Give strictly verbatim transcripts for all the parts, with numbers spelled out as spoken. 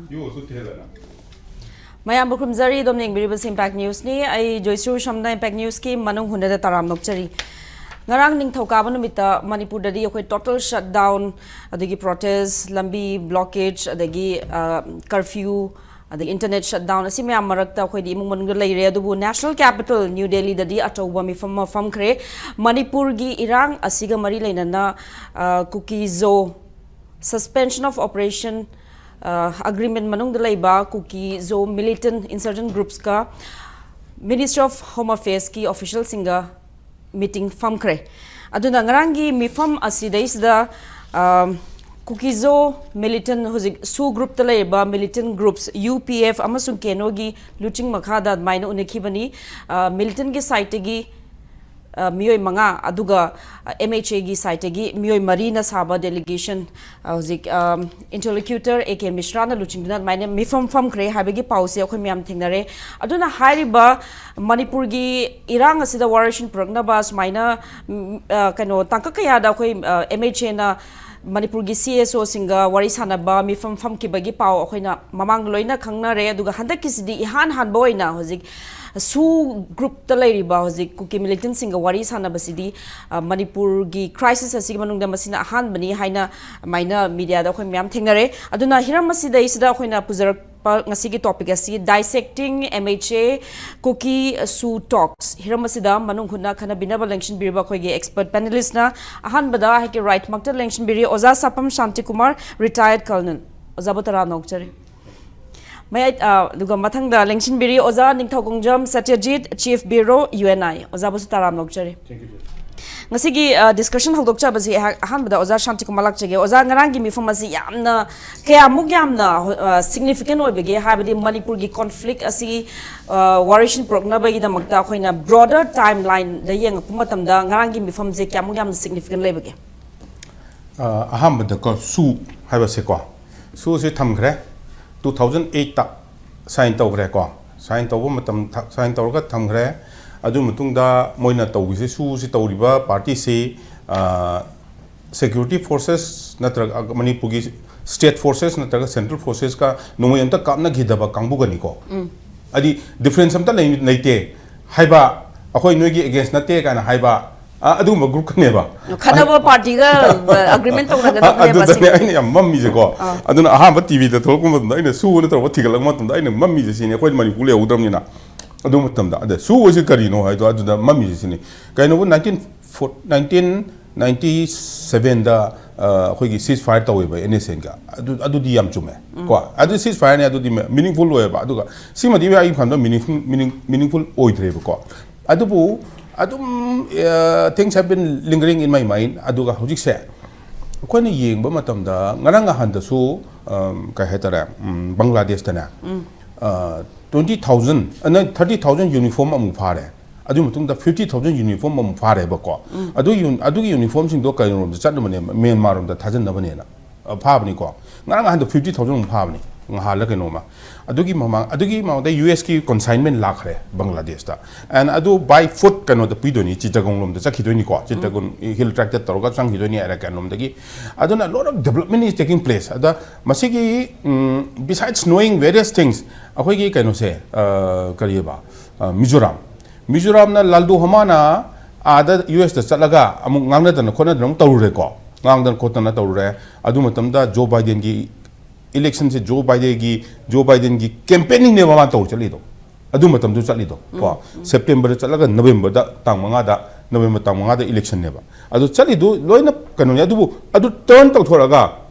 You also tell her. ꯃꯌꯥꯝꯕꯨ ꯈꯨꯔꯨꯝꯖꯔꯤ꯫ ꯑꯗꯣꯝꯅ ꯌꯦꯡꯕꯤꯔꯤꯕꯁꯤ impact ꯅ꯭ꯌꯨꯁꯅꯤ꯫ ꯑꯩ ꯖꯣꯏꯁ꯭ꯔꯤ ꯁꯝꯅ ꯏꯝꯄꯦꯛ ꯅ꯭ꯌꯨꯁꯀꯤ ꯃꯅꯨꯡ ꯍꯨꯟꯅꯗ ꯇꯔꯥꯝ ꯅꯣꯛꯆꯔꯤ꯫ ꯉꯔꯥꯡ ꯅꯤꯡꯊꯧꯀꯥꯕ ꯅꯨꯃꯤꯠꯇ ꯃꯅꯤꯄꯨꯔꯗꯗꯤ ꯑꯩꯈꯣꯏ ꯇꯣꯇꯦꯜ ꯁꯠ ꯗꯥꯎꯟ, ꯑꯗꯒꯤ ꯄ꯭ꯔꯣꯇꯦꯁ, ꯂꯝꯕꯤ ꯕ꯭ꯂꯣꯀꯦꯖ, ꯑꯗꯒꯤ ꯀꯔꯐ꯭ꯌꯨ, ꯑꯗꯒꯤ ꯏꯟꯇꯔꯅꯦꯠ ꯁꯠ ꯗꯥꯎꯟ, ꯑꯁꯤ ꯃꯌꯥꯝ ꯃꯔꯛꯇ ꯑꯩꯈꯣꯏꯗꯤ ꯏꯃꯨꯡ ꯃꯅꯨꯡꯗ ꯂꯩꯔꯦ꯫ ꯑꯗꯨꯕꯨ ꯅꯦꯁꯅꯦꯜ ꯀꯦꯄꯤꯇꯦꯜ ꯅ꯭ꯌꯨ ꯗꯦꯜꯂꯤꯗꯗꯤ ꯑꯆꯧꯕ ꯃꯤꯐꯝ ꯑꯃ ꯐꯝꯈ꯭ꯔꯦ꯫ ꯃꯅꯤꯄꯨꯔꯒꯤ ꯏꯔꯥꯡ ꯑꯁꯤꯒ ꯃꯔꯤ ꯂꯩꯅꯅ ꯑ, ꯀꯨꯀꯤꯖꯣ ꯁꯁꯄꯦꯟꯁꯟ ꯑꯣꯐ ꯑꯣꯄꯔꯦꯁꯟ ꯑꯦꯒ꯭ꯔꯤꯃꯦꯟ ꯃꯅꯨꯡꯗ ꯂꯩꯕ ꯀꯨꯀꯤꯖꯣ ꯃꯤꯂꯤꯇꯦꯟ ꯏꯟꯁꯔꯖꯦꯟ ꯒ꯭ꯔꯨꯞꯁꯀ ꯃꯤꯅꯤꯁꯇ꯭ꯔꯤ ꯑꯣꯐ ꯍꯣꯝ ꯑꯐꯦꯌꯔꯁꯀꯤ ꯑꯣꯐꯤꯁꯤꯌꯦꯜꯁꯤꯡꯒ ꯃꯤꯇꯤꯡ ꯐꯝꯈ꯭ꯔꯦ꯫ ꯑꯗꯨꯅ ꯉꯔꯥꯡꯒꯤ ꯃꯤꯐꯝ ꯑꯁꯤꯗꯩꯁꯤꯗ ꯑ, ꯀꯨꯀꯤꯖꯣ ꯃꯤꯂꯤꯇꯦꯟ, ꯍꯧꯖꯤꯛ ꯁꯨ ꯒ꯭ꯔꯨꯞꯇ ꯂꯩꯔꯤꯕ ꯃꯤꯂꯤꯇꯦꯟ ꯒ꯭ꯔꯨꯞꯁ ꯌꯨ ꯄꯤ ꯑꯦꯐ ꯑꯃꯁꯨꯡ ꯀꯦꯅꯣꯒꯤ ꯂꯨꯆꯤꯡ ꯃꯈꯥꯗ ꯑꯗꯨꯃꯥꯏꯅ ꯎꯅꯈꯤꯕꯅꯤ꯫ ꯑ, ꯃꯤꯂꯤꯇꯦꯟꯒꯤ ꯁꯥꯏꯠꯇꯒꯤ ꯑ, ꯃꯤꯑꯣꯏ ꯃꯉꯥ, ꯑꯗꯨꯒ ꯑꯦꯝ ꯑꯩꯆ ꯑꯦꯒꯤ ꯁꯥꯏꯠꯇꯒꯤ ꯃꯤꯑꯣꯏ ꯃꯔꯤꯅ ꯁꯥꯕ ꯗꯦꯂꯤꯒꯦꯁꯟ, ꯑ, ꯍꯧꯖꯤꯛ ꯏꯟꯇꯔꯂꯣꯀ꯭ꯌꯨꯇꯔ ꯑꯦ ꯀꯦ ꯃꯤꯁ꯭ꯔꯥꯅ ꯂꯨꯆꯤꯡꯗꯨꯅ ꯑꯗꯨꯃꯥꯏꯅ ꯃꯤꯐꯝ ꯐꯝꯈ꯭ꯔꯦ ꯍꯥꯏꯕꯒꯤ ꯄꯥꯎꯁꯦ ꯑꯩꯈꯣꯏ ꯃꯌꯥꯝ ꯊꯦꯡꯅꯔꯦ꯫ ꯑꯗꯨꯅ ꯍꯥꯏꯔꯤꯕ ꯃꯅꯤꯄꯨꯔꯒꯤ ꯏꯔꯥꯡ ꯑꯁꯤꯗ ꯋꯥꯔꯣꯏꯁꯤꯟ ꯄꯨꯔꯛꯅꯕ ꯁꯨꯃꯥꯏꯅ, ꯎꯝ, ꯑ, ꯀꯩꯅꯣ, ꯇꯥꯡꯀꯛ ꯀꯌꯥꯗ ꯑꯩꯈꯣꯏ ꯑꯦꯝ ꯑꯩꯆ ꯑꯦꯅ ꯃꯅꯤꯄꯨꯔꯒꯤ ꯁꯤ ꯑꯦꯁ ꯑꯣꯁꯤꯡꯒ ꯋꯥꯔꯤ ꯁꯥꯟꯅꯕ ꯃꯤꯐꯝ ꯐꯝꯈꯤꯕꯒꯤ ꯄꯥꯎ ꯑꯩꯈꯣꯏꯅ ꯃꯃꯥꯡꯗ ꯂꯣꯏꯅ ꯈꯪꯅꯔꯦ꯫ ꯑꯗꯨꯒ ꯍꯟꯗꯛꯀꯤꯁꯤꯗꯤ ꯏꯍꯥꯟ ꯍꯥꯟꯕ ꯑꯣꯏꯅ ꯍꯧꯖꯤꯛ ꯁꯨ ꯒ꯭ꯔꯨꯞꯇ ꯂꯩꯔꯤꯕ ꯍꯧꯖꯤꯛ ꯀꯨꯀꯤ ꯃꯤꯂꯤꯇꯦꯟꯁꯤꯡꯒ ꯋꯥꯔꯤ ꯁꯥꯟꯅꯕꯁꯤꯗꯤ, ꯑ, ꯃꯅꯤꯄꯨꯔꯒꯤ ꯀ꯭ꯔꯥꯏꯁꯤꯁ ꯑꯁꯤꯒꯤ ꯃꯅꯨꯡꯗ ꯃꯁꯤꯅ ꯑꯍꯥꯟꯕꯅꯤ ꯍꯥꯏꯅ ꯑꯗꯨꯃꯥꯏꯅ ꯃꯤꯗꯤꯌꯥꯗ ꯑꯩꯈꯣꯏ ꯃꯌꯥꯝ ꯊꯦꯡꯅꯔꯦ꯫ ꯑꯗꯨꯅ ꯍꯤꯔꯝ ꯑꯁꯤꯗꯩꯁꯤꯗ ꯑꯩꯈꯣꯏꯅ ꯄꯨꯖꯔꯛꯄ ꯉꯁꯤꯒꯤ ꯇꯣꯄꯤꯛ ꯑꯁꯤ Dissecting M H A Kuki Su Talks꯫ ꯍꯤꯔꯝ ꯑꯁꯤꯗ ꯃꯅꯨꯡ ꯍꯨꯠꯅ ꯈꯟꯅꯕꯤꯅꯕ ꯂꯦꯡꯁꯤꯟꯕꯤꯔꯤꯕ ꯑꯩꯈꯣꯏꯒꯤ ꯑꯦꯛꯁꯄꯔꯠ ꯄꯦꯅꯦꯂꯤꯁꯅ ꯑꯍꯥꯟꯕꯗ ꯑꯩꯒꯤ ꯔꯥꯏꯠꯃꯛꯇ ꯂꯦꯡꯁꯤꯟꯕꯤꯔꯤ ꯑꯣꯖꯥ ꯁꯥꯄꯝ ꯁꯥꯟꯇꯤꯀꯨꯃꯥꯔ, ꯔꯤꯇꯥꯌꯔꯗ ꯀꯔꯅꯦꯜ꯫ ꯑꯣꯖꯥꯕꯨ ꯇꯔꯥꯝꯅ ꯑꯣꯛꯆꯔꯤ꯫ ꯃꯌꯥꯏ, ꯑ, ꯑꯗꯨꯒ ꯃꯊꯪꯗ ꯂꯦꯡꯁꯤꯟꯕꯤꯔꯤ ꯑꯣꯖꯥ ꯅꯤꯡꯊꯧꯈꯣꯡꯖꯝ ꯁꯇ꯭ꯌꯖꯤꯠ, ꯆꯤꯐ ꯕ꯭ꯌꯨꯔꯣ, ꯌꯨ ꯑꯦꯟ ꯑꯥꯏ꯫ ꯑꯣꯖꯥꯕꯨꯁꯨ ꯇꯔꯥꯝꯅ ꯑꯣꯛꯆꯔꯤ꯫ Thank you, sir. ꯉꯁꯤꯒꯤ, ꯑ, ꯗꯤꯁꯀꯁꯟ ꯍꯧꯗꯣꯛꯆꯕꯁꯤ ꯑꯩꯍꯥꯛ ꯑꯍꯥꯟꯕꯗ ꯑꯣꯖꯥ ꯁꯥꯟꯇꯤꯀꯨꯃꯥꯔ ꯂꯥꯛꯆꯒꯦ꯫ ꯑꯣꯖꯥ, ꯉꯔꯥꯡꯒꯤ ꯃꯤꯐꯝ ꯑꯁꯤ ꯌꯥꯝꯅ, ꯀꯌꯥꯃꯨꯛ ꯌꯥꯝꯅ, ꯑ, ꯁꯤꯒꯅꯤꯐꯤꯀꯦꯟ ꯑꯣꯏꯕꯒꯦ? ꯍꯥꯏꯕꯗꯤ ꯃꯅꯤꯄꯨꯔꯒꯤ ꯀꯣꯟꯐ꯭ꯂꯤꯛ ꯑꯁꯤ, ꯑ, ꯋꯥꯔꯣꯏꯁꯤꯟ ꯄꯨꯔꯛꯅꯕꯒꯤꯗꯃꯛꯇ ꯑꯩꯈꯣꯏꯅ ꯕ꯭ꯔꯣꯗꯔ ꯇꯥꯏꯝ ꯂꯥꯏꯟꯗ ꯌꯦꯡꯉꯛꯄ ꯃꯇꯝꯗ ꯉꯔꯥꯡꯒꯤ ꯃꯤꯐꯝꯁꯦ ꯀꯌꯥꯃꯨꯛ ꯌꯥꯝꯅ ꯁꯤꯒꯅꯤꯐꯤꯀꯦꯟ ꯂꯩꯕꯒꯦ? ꯑ, ꯑꯍꯥꯟꯕꯗꯀꯣ, ꯁꯨ ꯍꯥꯏꯕꯁꯦꯀꯣ, ꯁꯨꯁꯦ ꯊꯝꯈ꯭ꯔꯦ꯫ ꯇꯨ ꯊꯥꯎꯖꯟ ꯑꯩꯠꯇ ꯁꯥꯏꯟ ꯇꯧꯈ꯭ꯔꯦꯀꯣ꯫ ꯁꯥꯏꯟ ꯇꯧꯕ ꯃꯇꯝ, ꯊ-, ꯁꯥꯏꯟ ꯇꯧꯔꯒ ꯊꯝꯈ꯭ꯔꯦ꯫ ꯑꯗꯨ ꯃꯇꯨꯡꯗ ꯃꯣꯏꯅ ꯇꯧꯕꯁꯦ, ꯁꯨꯁꯦ ꯇꯧꯔꯤꯕ ꯄꯥꯔꯇꯤꯁꯤ, ꯑ, ꯁꯦꯀ꯭ꯌꯨꯔꯤꯇꯤ ꯐꯣꯔꯁꯦꯁ ꯅꯠꯇ꯭ꯔꯒ ꯃꯅꯤꯄꯨꯔꯒꯤ state forces ꯅꯠꯇ꯭ꯔꯒ central forcesꯀ ꯅꯣꯡꯃꯩ ꯑꯝꯇ ꯀꯥꯞꯅꯈꯤꯗꯕ ꯀꯥꯡꯕꯨꯒꯅꯤꯀꯣ꯫ ꯍꯥꯏꯗꯤ difference ꯑꯝꯇ ꯂꯩ-, ꯂꯩꯇꯦ ꯍꯥꯏꯕ, ꯑꯩꯈꯣꯏ ꯅꯣꯏꯒꯤ against ꯅꯠꯇꯦ ꯀꯥꯏꯅ ꯍꯥꯏꯕ, ꯑ, ꯑꯗꯨꯒꯨꯝꯕ groupꯀꯅꯦꯕ꯫ ꯈꯠꯅꯕ partyꯒ, ꯑ, agreement ꯇꯧꯅꯒꯗꯕꯅꯦꯕ ꯑꯗꯨꯗꯅꯦ ꯁꯤꯒꯤ꯫ ꯑꯩꯅ ꯌꯥꯝ ꯃꯝꯃꯤꯁꯦꯀꯣ꯫ ꯑꯥ꯫ ꯑꯗꯨꯅ ꯑꯍꯥꯟꯕ TVꯗ ꯊꯣꯛꯂꯛꯄ ꯃꯇꯝꯗ, ꯑꯩꯅ ꯁꯨꯅ ꯇꯧꯔꯒ ꯊꯤꯒꯠꯂꯛꯄ ꯃꯇꯝꯗ, ꯑꯩꯅ ꯃꯝꯃꯤꯁꯦ ꯁꯤꯅꯤ, ꯑꯩꯈꯣꯏ ꯃꯅꯤꯄꯨꯔ ꯂꯩꯍꯧꯗ꯭ꯔꯕꯅꯤꯅ꯫ ꯑꯗꯨ ꯃꯇꯝꯗ, ꯑꯗ ꯁꯨ ꯑꯁꯤ ꯀꯔꯤꯅꯣ ꯍꯥꯏꯗꯣ ꯑꯗꯨꯗ ꯃꯝꯃꯤꯁꯦ ꯁꯤꯅꯤ꯫ ꯀꯩꯅꯣꯕꯨ nineteen four-, nineteen ninety sevenꯗ, ꯑ, ꯑꯩꯈꯣꯏꯒꯤ ceasefire ꯇꯧꯋꯦꯕ NSCNꯒ꯫ ꯑꯗꯨ, ꯑꯗꯨꯗꯤ ꯌꯥꯝ ꯆꯨꯝꯃꯦ꯫ ꯎꯝ꯫ ꯀꯣ? ꯑꯗꯨ ceasefireꯅꯦ, ꯑꯗꯨꯗꯤ meaningful ꯑꯣꯏꯌꯦꯕ꯫ ꯑꯗꯨꯒ ꯁꯤꯃꯗꯤ ꯑꯩ ꯈꯟꯕꯗ meaningful, meaning-, meaningful ꯑꯣꯏꯗ꯭ꯔꯦꯕꯀꯣ꯫ ꯑꯗꯨꯕꯨ ꯑꯗꯨꯝ, ꯑ, things have been lingering in my mind꯫ ꯑꯗꯨꯒ ꯍꯧꯖꯤꯛꯁꯦ ꯑꯩꯈꯣꯏꯅ ꯌꯦꯡꯕ ꯃꯇꯝꯗ ꯉꯔꯥꯡ ꯅꯍꯥꯟꯗꯁꯨ, ꯑꯝ, ꯀꯩ ꯍꯥꯏꯇꯥꯔꯦ, ꯎꯝ, ꯕꯪꯒ꯭ꯂꯥꯗꯦꯁꯇꯅꯦ, ꯎꯝ꯫ ꯑ, twenty thousand, ꯑ, ꯅ-, thirty thousand uniform ꯑꯃꯨꯛ ꯐꯥꯔꯦ꯫ ꯑꯗꯨꯒꯤ ꯃꯇꯨꯡꯗ fifty thousand uniform ꯑꯃꯨꯛ ꯐꯥꯔꯦꯕꯀꯣ꯫ ꯎꯝ꯫ ꯑꯗꯨ ꯌꯨ-, ꯑꯗꯨꯒꯤ uniformꯁꯤꯡꯗꯣ ꯀꯩꯅꯣꯔꯣꯝꯗ ꯆꯠꯂꯕꯅꯦ, ꯃ꯭ꯌꯥꯟꯃꯥꯔꯔꯣꯝꯗ ꯊꯥꯖꯤꯟꯅꯕꯅꯦꯅ꯫ ꯑ, ꯐꯥꯕꯅꯤꯀꯣ꯫ ꯉꯔꯥꯡ ꯅꯍꯥꯟꯗ fifty thousand ꯑꯃꯨꯛ ꯐꯥꯕꯅꯤ꯫ ꯉꯍꯥꯜꯂ ꯀꯩꯅꯣꯝꯃ꯫ ꯑꯗꯨꯒꯤ ꯃꯃꯥꯡ, ꯑꯗꯨꯒꯤ ꯃꯃꯥꯡꯗ USꯀꯤ consignment ꯂꯥꯛꯈ꯭ꯔꯦ ꯕꯪꯒ꯭ꯂꯥꯗꯦꯁꯇ꯫ And ꯑꯗꯨ by foot ꯀꯩꯅꯣꯗ ꯄꯤꯗꯣꯏꯅꯤ, ꯆꯤꯇꯒꯣꯡ ꯂꯣꯝꯗ ꯆꯠꯈꯤꯗꯣꯏꯅꯤꯀꯣ꯫ ꯆꯤꯇꯒꯣꯡ hill trackꯇ ꯇꯧꯔꯒ ꯆꯪꯈꯤꯗꯣꯏꯅꯤ ꯑꯔꯥꯀꯥꯟ ꯂꯣꯝꯗꯒꯤ꯫ ꯑꯗꯨꯅ lot of development is taking place꯫ ꯑꯗ ꯃꯁꯤꯒꯤ, ꯎꯝ, besides knowing various things, ꯑꯩꯈꯣꯏꯒꯤ ꯀꯩꯅꯣꯁꯦ, ꯑ, ꯀꯔꯤꯑꯕ? ꯑ, ꯃꯤꯖꯣꯔꯥꯝ꯫ ꯃꯤꯖꯣꯔꯥꯝꯅ ꯂꯥꯜꯗꯨ ꯍꯣꯃꯥꯅ ꯑꯥꯗ USꯇ ꯆꯠꯂꯒ ꯑꯃꯨꯛ ꯉꯥꯡꯅꯗꯅ ꯈꯣꯠꯅꯗꯅ ꯑꯃꯨꯛ ꯇꯧꯔꯨꯔꯦꯀꯣ꯫ ꯉꯥꯡꯗꯅ ꯈꯣꯠꯇꯅ ꯇꯧꯔꯨꯔꯦ꯫ ꯑꯗꯨ ꯃꯇꯝꯗ ꯖꯣ ꯕꯥꯏꯗꯦꯟꯒꯤ electionꯁꯦ ꯖꯣ ꯕꯥꯏꯗꯦꯟꯒꯤ, ꯖꯣ ꯕꯥꯏꯗꯦꯟꯒꯤ campaignꯅꯦꯕ ꯃꯥꯅ ꯇꯧꯔ ꯆꯠꯂꯤꯗꯣ꯫ ꯑꯗꯨ ꯃꯇꯝꯗꯨ ꯆꯠꯂꯤꯗꯣ ꯀꯣ꯫ ꯎꯝ, ꯎꯝ꯫ Septemberꯗ ꯆꯠꯂꯒ Novemberꯗ ꯇꯥꯡ ꯃꯉꯥꯗ, November ꯇꯥꯡ ꯃꯉꯥꯗ electionꯅꯦꯕ꯫ ꯑꯗꯨ ꯆꯠꯂꯤꯗꯨ ꯂꯣꯏꯅ ꯀꯩꯅꯣꯅꯦ꯫ ꯑꯗꯨꯕꯨ ꯑꯗꯨ turn ꯇꯧꯊꯣꯔꯛꯑꯒ,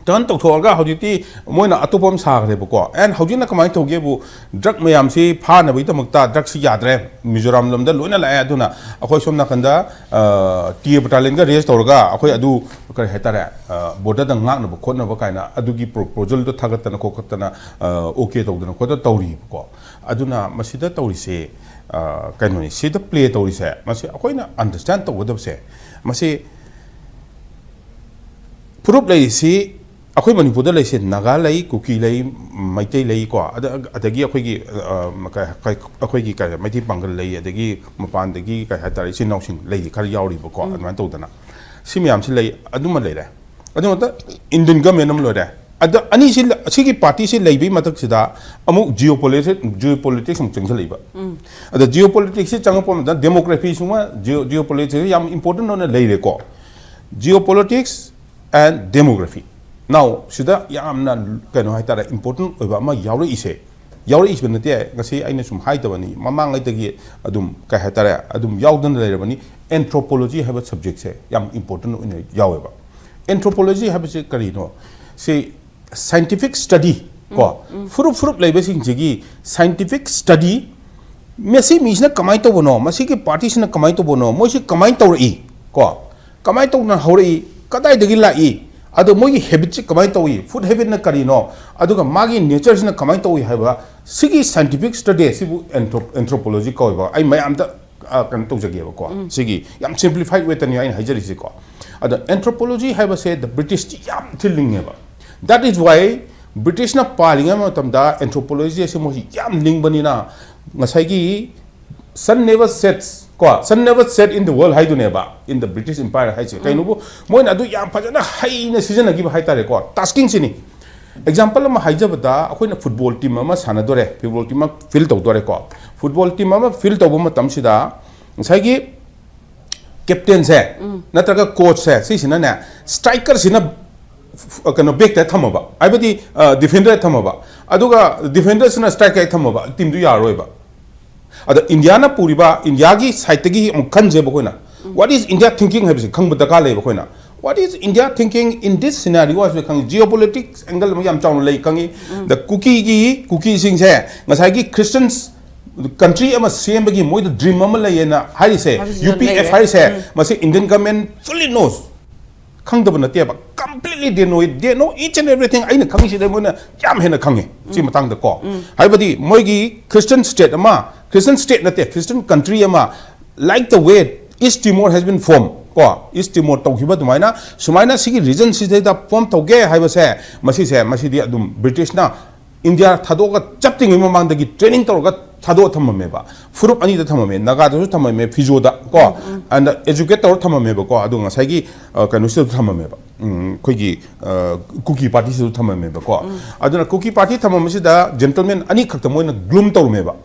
turn ꯇꯧꯊꯣꯛꯑꯒ ꯍꯧꯖꯤꯛꯇꯤ ꯃꯣꯏꯅ ꯑꯇꯣꯞꯄ ꯑꯃ ꯁꯥꯈ꯭ꯔꯦꯕꯀꯣ꯫ And ꯍꯧꯖꯤꯛꯅ ꯀꯃꯥꯏꯅ ꯇꯧꯒꯦꯕꯨ, drug ꯃꯌꯥꯝꯁꯤ ꯐꯥꯅꯕꯒꯤꯗꯃꯛꯇ drugꯁꯤ ꯌꯥꯗ꯭ꯔꯦ꯫ ꯃꯤꯖꯣꯔꯥꯝ ꯂꯣꯝꯗ ꯂꯣꯏꯅ ꯂꯥꯛꯑꯦ꯫ ꯑꯗꯨꯅ ꯑꯩꯈꯣꯏ ꯁꯣꯝ ꯅꯥꯀꯟꯗ, ꯑ, TA battalion raise ꯇꯧꯔꯒ ꯑꯩꯈꯣꯏ ꯑꯗꯨ, ꯀꯔꯤ ꯍꯥꯏꯇꯥꯔꯦ, ꯑ, borderꯗ ꯉꯥꯛꯅꯕ ꯈꯣꯠꯅꯕ ꯀꯥꯏꯅ ꯑꯗꯨꯒꯤ proposalꯗꯣ ꯊꯥꯒꯠꯇꯅ ꯈꯣꯠꯀꯠꯇꯅ, ꯑ, OK ꯇꯧꯗꯅ ꯈꯣꯠꯇꯅ ꯇꯧꯔꯤꯕꯀꯣ꯫ ꯑꯗꯨꯅ ꯃꯁꯤꯗ ꯇꯧꯔꯤꯁꯦ, ꯑ, ꯀꯩꯅꯣꯅꯤ, ꯁꯤꯗ play ꯇꯧꯔꯤꯁꯦ, ꯃꯁꯤ ꯑꯩꯈꯣꯏꯅ understand ꯇꯧꯒꯗꯕꯁꯦ, ꯃꯁꯤ ꯐꯨꯔꯨꯞ ꯂꯩꯔꯤꯁꯤ ꯑꯩꯈꯣꯏ ꯃꯅꯤꯄꯨꯔꯗ ꯂꯩꯔꯤꯁꯦ ꯅꯥꯒꯥ ꯂꯩ, ꯀꯨꯀꯤ ꯂꯩ, ꯃꯩꯇꯩ ꯂꯩꯀꯣ, ꯑꯗ-, ꯑꯗꯒꯤ ꯑꯩꯈꯣꯏꯒꯤ, ꯑ, ꯀꯩ-, ꯀꯩ-, ꯑꯩꯈꯣꯏꯒꯤ ꯀꯩ, ꯃꯩꯇꯩ ꯄꯥꯡꯒꯜ ꯂꯩ, ꯑꯗꯒꯤ ꯃꯄꯥꯟꯗꯒꯤ ꯀꯩ ꯍꯥꯏꯇꯥꯔꯦ, ꯏꯆꯤꯟ ꯏꯅꯥꯎꯁꯤꯡ ꯂꯩ ꯈꯔ ꯌꯥꯎꯔꯤꯕꯀꯣ꯫ ꯎꯝ꯫ ꯑꯗꯨꯃꯥꯏꯅ ꯇꯧꯗꯅ ꯁꯤ ꯃꯌꯥꯝꯁꯤ ꯂꯩ꯫ ꯑꯗꯨꯃ ꯂꯩꯔꯦ꯫ ꯑꯗꯨ ꯃꯊꯛꯇ Indian government ꯑꯃ ꯂꯣꯏꯔꯦ꯫ ꯑꯗ ꯑꯅꯤꯁꯤ, ꯑꯁꯤꯒꯤ partyꯁꯤ ꯂꯩꯕꯒꯤ ꯃꯊꯛꯁꯤꯗ ꯑꯃꯨꯛ geopolitics, geopolitics ꯑꯃꯨꯛ ꯆꯪꯁꯤꯜꯂꯛꯏꯕ꯫ ꯑꯗ geopoliticsꯁꯤ ꯆꯪꯉꯛꯄ ꯃꯇꯝꯗ demographyꯁꯨ ꯑꯃ geo-, geopolitics ꯌꯥꯝ important ꯑꯣꯏꯅ ꯂꯩꯔꯦꯀꯣ꯫ Geopolitics and demography꯫ Now, ꯁꯤꯗ ꯌꯥꯝꯅ, ꯀꯩꯅꯣ ꯍꯥꯏꯇꯥꯔꯦ, important ꯑꯣꯏꯕ ꯑꯃ ꯌꯥꯎꯔꯛꯏꯁꯦ, ꯌꯥꯎꯔꯛꯏꯁꯤꯕ ꯅꯠꯇꯦ, ꯉꯁꯤ ꯑꯩꯅ ꯁꯨꯝ ꯍꯥꯏꯗꯕꯅꯤ, ꯃꯃꯥꯡꯉꯩꯗꯒꯤ ꯑꯗꯨꯝ, ꯀꯩ ꯍꯥꯏꯇꯥꯔꯦ, ꯑꯗꯨꯝ ꯌꯥꯎꯗꯅ ꯂꯩꯔꯕꯅꯤ꯫ Anthropology ꯍꯥꯏꯕ subjectꯁꯦ ꯌꯥꯝ important ꯑꯣꯏꯅ ꯌꯥꯎꯋꯦꯕ꯫ Anthropology ꯍꯥꯏꯕꯁꯤ ꯀꯔꯤꯅꯣ? ꯁꯤ scientific study ꯀꯣ, ꯐꯨꯔꯨꯞ ꯐꯨꯔꯨꯞ ꯂꯩꯕꯁꯤꯡꯁꯤꯒꯤ scientific study, ꯃꯁꯤ ꯃꯤꯁꯤꯅ ꯀꯃꯥꯏꯅ ꯇꯧꯕꯅꯣ, ꯃꯁꯤꯒꯤ partyꯁꯤꯅ ꯀꯃꯥꯏꯅ ꯇꯧꯕꯅꯣ, ꯃꯣꯏꯁꯤ ꯀꯃꯥꯏꯅ ꯇꯧꯔꯛꯏ ꯀꯣ, ꯀꯃꯥꯏꯅ ꯇꯧꯅ ꯍꯧꯔꯛꯏ, ꯀꯗꯥꯏꯗꯒꯤ ꯂꯥꯛꯏ, ꯑꯗꯣ ꯃꯣꯏꯒꯤ habitꯁꯤ ꯀꯃꯥꯏꯅ ꯇꯧꯏ, food habitꯅ ꯀꯔꯤꯅꯣ, ꯑꯗꯨꯒ ꯃꯥꯒꯤ natureꯁꯤꯅ ꯀꯃꯥꯏꯅ ꯇꯧꯏ ꯍꯥꯏꯕ, ꯁꯤꯒꯤ scientific study ꯑꯁꯤꯕꯨ anthro-, anthropology ꯀꯧꯋꯦꯕ꯫ ꯑꯩ ꯃꯌꯥꯝꯗ, ꯑ, ꯀꯩꯅꯣ ꯇꯧꯖꯒꯦꯕꯀꯣ, ꯁꯤꯒꯤ ꯌꯥꯝ simplified wayꯇꯅꯤ ꯑꯩꯅ ꯍꯥꯏꯖꯔꯤꯁꯤꯀꯣ꯫ ꯑꯗꯣ anthropology ꯍꯥꯏꯕꯁꯦ the Britishꯇꯤ ꯌꯥꯝ ꯊꯤ ꯂꯤꯡꯉꯦꯕ꯫ That is why Britishꯅ ꯄꯥꯜꯂꯤꯉꯩ ꯃꯇꯝꯗ anthropology ꯑꯁꯤ ꯃꯣꯏꯁꯤ ꯌꯥꯝ ꯂꯤꯡꯕꯅꯤꯅ, ꯉꯁꯥꯏꯒꯤ sun never sets ꯀꯣ, sun never set in the world ꯍꯥꯏꯗꯨꯅꯦꯕ, in the British Empire ꯍꯥꯏꯁꯦ꯫ ꯀꯩꯅꯣꯕꯨ, ꯃꯣꯏꯅ ꯑꯗꯨ ꯌꯥꯝ ꯐꯖꯅ ꯍꯩꯅ ꯁꯤꯖꯤꯟꯅꯈꯤꯕ ꯍꯥꯏꯇꯥꯔꯦꯀꯣ, taskingꯁꯤꯅꯤ꯫ Example ꯑꯃ ꯍꯥꯏꯖꯕꯗ, ꯑꯩꯈꯣꯏꯅ football team ꯑꯃ ꯁꯥꯟꯅꯗꯣꯔꯦ, football team ꯑꯃ field ꯇꯧꯗꯣꯔꯦꯀꯣ꯫ Football team ꯑꯃ field ꯇꯧꯕ ꯃꯇꯝꯁꯤꯗ ꯉꯁꯥꯏꯒꯤ captainꯁꯦ ꯅꯠꯇ꯭ꯔꯒ coachꯁꯦ, ꯁꯤꯁꯤꯅꯅꯦ, strikerꯁꯤꯅ ꯀꯩꯅꯣ, backꯇ ꯊꯝꯃꯕ, ꯍꯥꯏꯕꯗꯤ, ꯑ, defenderꯗ ꯊꯝꯃꯕ, ꯑꯗꯨꯒ defenderꯁꯤꯅ strikerꯗ ꯊꯝꯃꯕ, teamꯗꯨ ꯌꯥꯔꯔꯣꯏꯕ꯫ ꯑꯗ Indiaꯅ ꯄꯨꯔꯤꯕ, Indiaꯒꯤ sideꯇꯒꯤ ꯑꯃꯨꯛ ꯈꯟꯁꯦꯕ ꯑꯩꯈꯣꯏꯅ꯫ What is India thinking ꯍꯥꯏꯕꯁꯤ ꯈꯪꯕ ꯗꯔꯀꯥꯔ ꯂꯩꯌꯦꯕ ꯑꯩꯈꯣꯏꯅ꯫ What is India thinking in this scenario ꯍꯥꯏꯕꯁꯤ ꯈꯪꯉꯤ꯫ Geopolitics angle ꯑꯃ ꯌꯥꯝ ꯆꯥꯎꯅ ꯂꯩ ꯈꯪꯉꯤ꯫ The ꯀꯨꯀꯤꯒꯤ, ꯀꯨꯀꯤꯁꯤꯡꯁꯦ ꯉꯁꯥꯏꯒꯤ Christians country ꯑꯃ ꯁꯦꯝꯕꯒꯤ ꯃꯣꯏꯗ dream ꯑꯃ ꯂꯩꯌꯦꯅ ꯍꯥꯏꯔꯤꯁꯦ, ꯍꯥꯏꯕꯁꯤꯁꯨ UPF ꯂꯩꯔꯦ꯫ ꯍꯥꯏꯔꯤꯁꯦ, ꯃꯁꯤ Indian government fully knows꯫ ꯈꯪꯗꯕ ꯅꯠꯇꯦꯕ, completely they know it, they know each and everything꯫ ꯑꯩꯅ ꯈꯪꯉꯤꯁꯤꯗ ꯃꯣꯏꯅ ꯌꯥꯝ ꯍꯦꯟꯅ ꯈꯪꯉꯤ ꯁꯤ ꯃꯇꯥꯡꯗ ꯀꯣ꯫ ꯍꯥꯏꯕꯗꯤ ꯃꯣꯏꯒꯤ Christian state ꯑꯃ, Christian state ꯅꯠꯇꯦ, Christian country ꯑꯃ, like the way East Timor has been formed ꯀꯣ, East Timor ꯇꯧꯈꯤꯕ ꯑꯗꯨꯃꯥꯏꯅ, ꯁꯨꯃꯥꯏꯅ ꯁꯤꯒꯤ region ꯁꯤꯗꯩꯗ form ꯇꯧꯒꯦ ꯍꯥꯏꯕꯁꯦ, ꯃꯁꯤꯁꯦ, ꯃꯁꯤꯗꯤ ꯑꯗꯨꯝ Britishꯅ India ꯊꯥꯗꯣꯛꯑꯒ ꯆꯠꯇ꯭ꯔꯤꯉꯩ ꯃꯃꯥꯡꯗꯒꯤ training ꯇꯧꯔꯒ ꯊꯥꯗꯣꯛꯑ ꯊꯝꯃꯝꯃꯦꯕ꯫ ꯐꯨꯔꯨꯞ ꯑꯅꯤꯗ ꯊꯝꯃꯝꯃꯦ, ꯅꯥꯒꯥꯗꯁꯨ ꯊꯝꯃꯝꯃꯦ, ꯐꯤꯖꯣꯗ ꯀꯣ, and educate ꯇꯧꯔ ꯊꯝꯃꯝꯃꯦꯕꯀꯣ, ꯑꯗꯨꯒ ꯉꯁꯥꯏꯒꯤ ꯑ, ꯀꯩꯅꯣꯁꯤꯗꯁꯨ ꯊꯝꯃꯝꯃꯦꯕ, ꯎꯝ, ꯑꯩꯈꯣꯏꯒꯤ ꯑ, ꯀꯨꯀꯤ ꯄꯥꯔꯇꯤꯁꯤꯗꯁꯨ ꯊꯝꯃꯝꯃꯦꯕꯀꯣ꯫ ꯑꯗꯨꯅ ꯀꯨꯀꯤ ꯄꯥꯔꯇꯤ ꯊꯝꯃꯝꯕꯁꯤꯗ ꯖꯦꯟꯇꯜꯃꯦꯟ ꯑꯅꯤꯈꯛꯇ ꯃꯣꯏꯅ ꯒ꯭ꯂꯨꯝ ꯇꯧꯔꯝꯃꯦꯕ꯫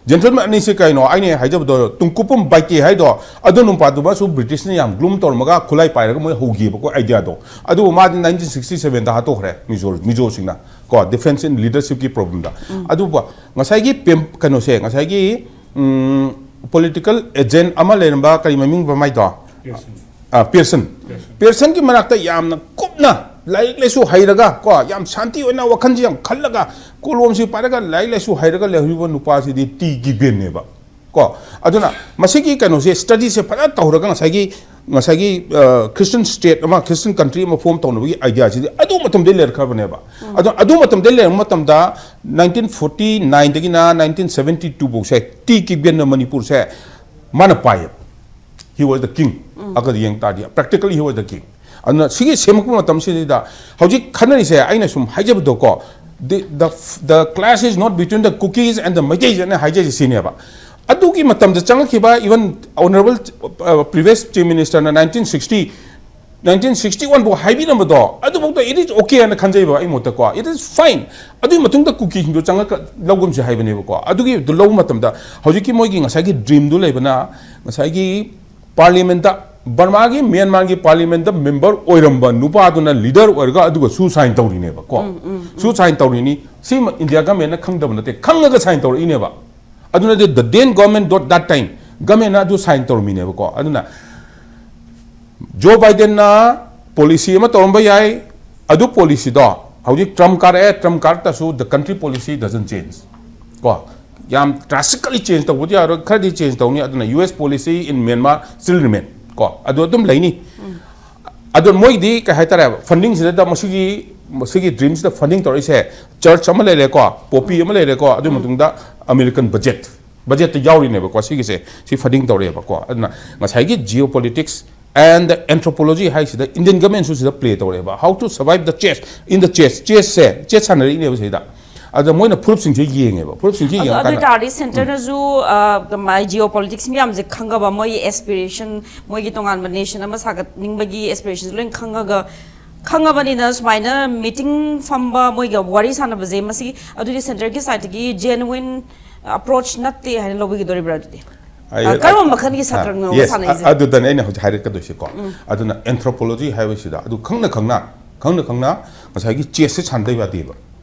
ꯖꯦꯟꯇꯜꯃꯦꯟ ꯑꯅꯤꯁꯦ ꯀꯩꯅꯣ? ꯑꯩꯅ ꯍꯥꯏꯖꯕꯗꯣ, ꯇꯨꯡꯀꯨꯄꯨꯝ ꯕꯥꯏꯀꯦ ꯍꯥꯏꯗꯣ, ꯑꯗꯨ ꯅꯨꯄꯥꯗꯨꯃꯁꯨ ꯕ꯭ꯔꯤꯇꯤꯁꯅ ꯌꯥꯝ ꯒ꯭ꯂꯨꯝ ꯇꯧꯔꯝꯃꯒ ꯈꯨꯠꯂꯥꯏ ꯄꯥꯏꯔꯒ ꯃꯣꯏ ꯍꯧꯈꯤꯕꯀꯣ, ꯑꯥꯏꯗꯤꯌꯥꯗꯣ꯫ ꯑꯗꯨꯕꯨ ꯃꯥꯗꯤ ꯅꯥꯏꯟꯇꯤꯟ ꯁꯤꯛꯁꯇꯤ ꯁꯚꯦꯟꯗ ꯍꯥꯠꯇꯣꯛꯈ꯭ꯔꯦ, ꯃꯤꯖꯣ, ꯃꯤꯖꯣꯁꯤꯡꯅ ꯀꯣ, difference in leadership ꯀꯤ problem ꯗ꯫ ꯑꯗꯨꯕꯨ ꯉꯁꯥꯏꯒꯤ ꯄꯦꯝ-, ꯀꯩꯅꯣꯁꯦ, ꯉꯁꯥꯏꯒꯤ, ꯎꯝ, political agent ꯑꯃ ꯂꯩꯔꯝꯕ, ꯀꯔꯤ ꯃꯃꯤꯡ ꯃꯥꯏꯗꯣ? ꯄꯤꯌꯔꯁꯟ꯫ ꯑ, ꯄꯤꯌꯔꯁꯟ꯫ ꯄꯤꯌꯔꯁꯟꯒꯤ ꯃꯅꯥꯛꯇ ꯌꯥꯝꯅ ꯀꯨꯞꯅ ꯂꯥꯏꯔꯤꯛ ꯂꯥꯏꯁꯨ ꯍꯩꯔꯒ ꯀꯣ, ꯌꯥꯝ ꯁꯥꯟꯇꯤ ꯑꯣꯏꯅ ꯋꯥꯈꯜꯁꯤ ꯌꯥꯝ ꯈꯜꯂꯒ, ꯀꯣꯂꯣꯝꯁꯤ ꯄꯥꯏꯔꯒ ꯂꯥꯏꯔꯤꯛ ꯂꯥꯏꯁꯨ ꯍꯩꯔꯒ ꯂꯩꯍꯧꯔꯤꯕ ꯅꯨꯄꯥꯁꯤꯗꯤ ꯇꯤ ꯒꯤꯕꯦꯟꯅꯦꯕ ꯀꯣ꯫ ꯑꯗꯨꯅ ꯃꯁꯤꯒꯤ ꯀꯩꯅꯣꯁꯦ, study ꯁꯦ ꯐꯖꯅ ꯇꯧꯔꯒ ꯉꯁꯥꯏꯒꯤ, ꯉꯁꯥꯏꯒꯤ, ꯑ, Christian state ꯑꯃ, Christian country ꯑꯃ form ꯇꯧꯅꯕꯒꯤ idea ꯁꯤꯗꯤ ꯑꯗꯨ ꯃꯇꯝꯗꯩ ꯂꯩꯔꯛꯈ꯭ꯔꯕꯅꯦꯕ꯫ ꯑꯗꯣ ꯑꯗꯨ ꯃꯇꯝꯗꯩ ꯂꯩꯔꯛꯄ ꯃꯇꯝꯗ, ꯅꯥꯏꯟꯇꯤꯟ ꯐꯣꯔꯇꯤ ꯅꯥꯏꯟꯗꯒꯤꯅ ꯅꯥꯏꯟꯇꯤꯟ ꯁꯚꯦꯟꯇꯤ ꯇꯨ ꯐꯥꯎꯁꯦ ꯇꯤ ꯒꯤꯕꯦꯟꯅ ꯃꯅꯤꯄꯨꯔꯁꯦ ꯃꯥꯅ ꯄꯥꯏꯌꯦꯕ꯫ He was the king꯫ ꯑꯒꯗꯤ ꯌꯦꯡ ꯇꯥꯔꯗꯤ, practically he was the king꯫ ꯑꯗꯨꯅ ꯁꯤꯒꯤ ꯁꯦꯝꯃꯛꯄ ꯃꯇꯝꯁꯤꯗ ꯍꯧꯖꯤꯛ ꯈꯟꯅꯔꯤꯁꯦ, ꯑꯩꯅ ꯁꯨꯝ ꯍꯥꯏꯖꯕꯗꯣꯀꯣ, the, the, the clash is not between the Kukis and the Meiteis ꯍꯥꯏꯅ ꯍꯥꯏꯖꯔꯤꯁꯦ ꯁꯤꯅꯦꯕ꯫ ꯑꯗꯨꯒꯤ ꯃꯇꯝꯗ ꯆꯪꯉꯛꯈꯤꯕ, even honourable, uh, previous chief minister ꯅ nineteen sixty, nineteen sixty one ꯐꯥꯎ ꯍꯥꯏꯕꯤꯔꯝꯕꯗꯣ, ꯑꯗꯨꯐꯥꯎꯗ it is okay ꯍꯥꯏꯅ ꯈꯟꯖꯩꯕ ꯑꯩ ꯃꯣꯠꯇꯀꯣ, it is fine꯫ ꯑꯗꯨꯒꯤ ꯃꯇꯨꯡꯗ ꯀꯨꯀꯤꯁꯤꯡꯗꯣ ꯆꯪꯉꯛꯀ-, ꯂꯧꯒꯨꯝꯁꯦ ꯍꯥꯏꯕꯅꯦꯕꯀꯣ꯫ ꯑꯗꯨꯒꯤ ꯂꯧꯕ ꯃꯇꯝꯗ ꯍꯧꯖꯤꯛꯀꯤ ꯃꯣꯏꯒꯤ ꯉꯁꯥꯏꯒꯤ dream ꯗꯨ ꯂꯩꯕꯅ, ꯉꯁꯥꯏꯒꯤ parliament ꯇ, ꯕꯔꯃꯥꯒꯤ, ꯃ꯭ꯌꯥꯟꯃꯥꯔꯒꯤ parliament ꯇ member ꯑꯣꯏꯔꯝꯕ ꯅꯨꯄꯥꯗꯨꯅ leader ꯑꯣꯏꯔꯒ ꯑꯗꯨꯒ ꯁꯨ sign ꯇꯧꯔꯤꯅꯦꯕ ꯀꯣ꯫ ꯁꯨ sign ꯇꯧꯔꯤꯅꯤ꯫ ꯁꯤ ꯏꯟꯗꯤꯌꯥ government ꯅ ꯈꯪꯗꯕ ꯅꯠꯇꯦ, ꯈꯪꯉꯒ sign ꯇꯧꯔꯛꯏꯅꯦꯕ꯫ ꯑꯗꯨꯅꯗꯤ the then government dot that time, government ꯅ ꯑꯗꯨ sign ꯇꯧꯔꯝꯃꯤꯅꯦꯕꯀꯣ꯫ ꯑꯗꯨꯅ ꯖꯣ ꯕꯥꯏꯗꯦꯟꯅ policy ꯑꯃ ꯇꯧꯔꯝꯕ ꯌꯥꯏ, ꯑꯗꯨ policy ꯗꯣ ꯍꯧꯖꯤꯛ Trump ꯀꯥꯔꯛꯑꯦ, Trump ꯀꯥꯔꯛꯇꯁꯨ the country policy doesn't change ꯀꯣ꯫ ꯌꯥꯝ drastically change ꯇꯧꯕꯗꯤ ꯌꯥꯔꯣꯏ, ꯈꯔꯗꯤ change ꯇꯧꯅꯤ꯫ ꯑꯗꯨꯅ U S policy in Myanmar still remain ꯀꯣ, ꯑꯗꯨ ꯑꯗꯨꯝ ꯂꯩꯅꯤ꯫ ꯑꯗꯣ ꯃꯣꯏꯒꯤꯗꯤ ꯀꯩ ꯍꯥꯏꯇꯥꯔꯦ, funding ꯁꯤꯗ ꯃꯁꯤꯒꯤ, ꯃꯁꯤꯒꯤ dream ꯁꯤꯗ funding ꯇꯧꯔꯛꯏꯁꯦ, church ꯑꯃ ꯂꯩꯔꯦꯀꯣ, poppy ꯑꯃ ꯂꯩꯔꯦꯀꯣ, ꯑꯗꯨꯒꯤ ꯃꯇꯨꯡꯗ American budget, budget ꯇ ꯌꯥꯎꯔꯤꯅꯦꯕꯀꯣ꯫ ꯁꯤꯒꯤꯁꯦ, ꯁꯤ funding ꯇꯧꯔꯛꯑꯦꯕꯀꯣ꯫ ꯑꯗꯨꯅ ꯉꯁꯥꯏꯒꯤ geopolitics and anthropology ꯍꯥꯏꯁꯤꯗ Indian government ꯁꯨ ꯁꯤꯗ play ꯇꯧꯔꯛꯑꯦꯕ꯫ How to survive the chess in the chess, chess say, chess ꯁꯥꯟꯅꯔꯛꯏꯅꯦꯕ ꯁꯤꯗ꯫ ꯑꯗ ꯃꯣꯏꯅ ꯐꯨꯔꯨꯞꯁꯤꯡꯁꯦ ꯌꯦꯡꯉꯦꯕ, ꯐꯨꯔꯨꯞꯁꯤꯡꯁꯦ ꯑꯗꯨ ꯑꯗꯨ ꯌꯦꯡꯉꯀꯥꯟꯗ ꯑꯣꯏꯇꯥꯔꯗꯤ ꯁꯦꯟꯇꯔꯅꯁꯨ ꯃꯥꯏ ꯖꯤꯑꯣ ꯄꯣꯂꯤꯇꯤꯛꯁ ꯃꯌꯥꯝꯁꯦ ꯈꯪꯉꯕ, ꯃꯣꯏꯒꯤ ꯑꯦꯁꯄꯤꯔꯦꯁꯟ, ꯃꯣꯏꯒꯤ ꯇꯣꯉꯥꯟꯕ ꯅꯦꯁꯟ ꯑꯃ ꯁꯥꯒꯠꯅꯤꯡꯕꯒꯤ ꯑꯦꯁꯄꯤꯔꯦꯁꯟꯁꯨ ꯂꯣꯏ ꯈꯪꯉꯒ, ꯈꯪꯉꯕꯅꯤꯅ ꯁꯨꯃꯥꯏꯅ ꯃꯤꯇꯤꯡ ꯐꯝꯕ, ꯃꯣꯏꯒ ꯋꯥꯔꯤ ꯁꯥꯟꯅꯕꯁꯦ, ꯃꯁꯤ ꯑꯗꯨꯗꯤ ꯁꯦꯟꯇꯔꯒꯤ ꯁꯥꯏꯠꯇꯒꯤ ꯖꯦꯅꯨꯋꯤꯟ ꯑꯦꯄ꯭ꯔꯣꯆ ꯅꯠꯇꯦ ꯍꯥꯏꯅ ꯂꯧꯕꯤꯒꯗꯧꯔꯤꯕ꯭ꯔꯥ? ꯑꯗꯨꯗꯤ ꯑꯩ- ꯑ, ꯀꯔꯝꯕ ꯃꯈꯜꯒꯤ ꯁꯥꯇ꯭ꯔꯅꯣ Yes, ꯁꯥꯟꯅꯩꯁꯦ? ꯑ- ꯑꯗꯨꯗꯅꯦ ꯑꯩꯅ ꯍꯧꯖꯤꯛ ꯍꯥꯏꯔꯛꯀꯗꯣꯏꯁꯦꯀꯣ꯫ ꯑꯗꯨꯅ ꯑꯦꯟꯊ꯭ꯔꯣꯄꯣꯂꯣꯖꯤ ꯍꯥꯏꯕꯁꯤꯗ ꯑꯗꯨ ꯈꯪꯅ ꯈꯪꯅ, ꯈꯪꯅ ꯈꯪꯅ ꯉꯁꯥꯏꯒꯤ ꯆꯦꯁꯁꯦ ꯁꯥꯟꯅꯗꯕ ꯌꯥꯗꯦꯕ,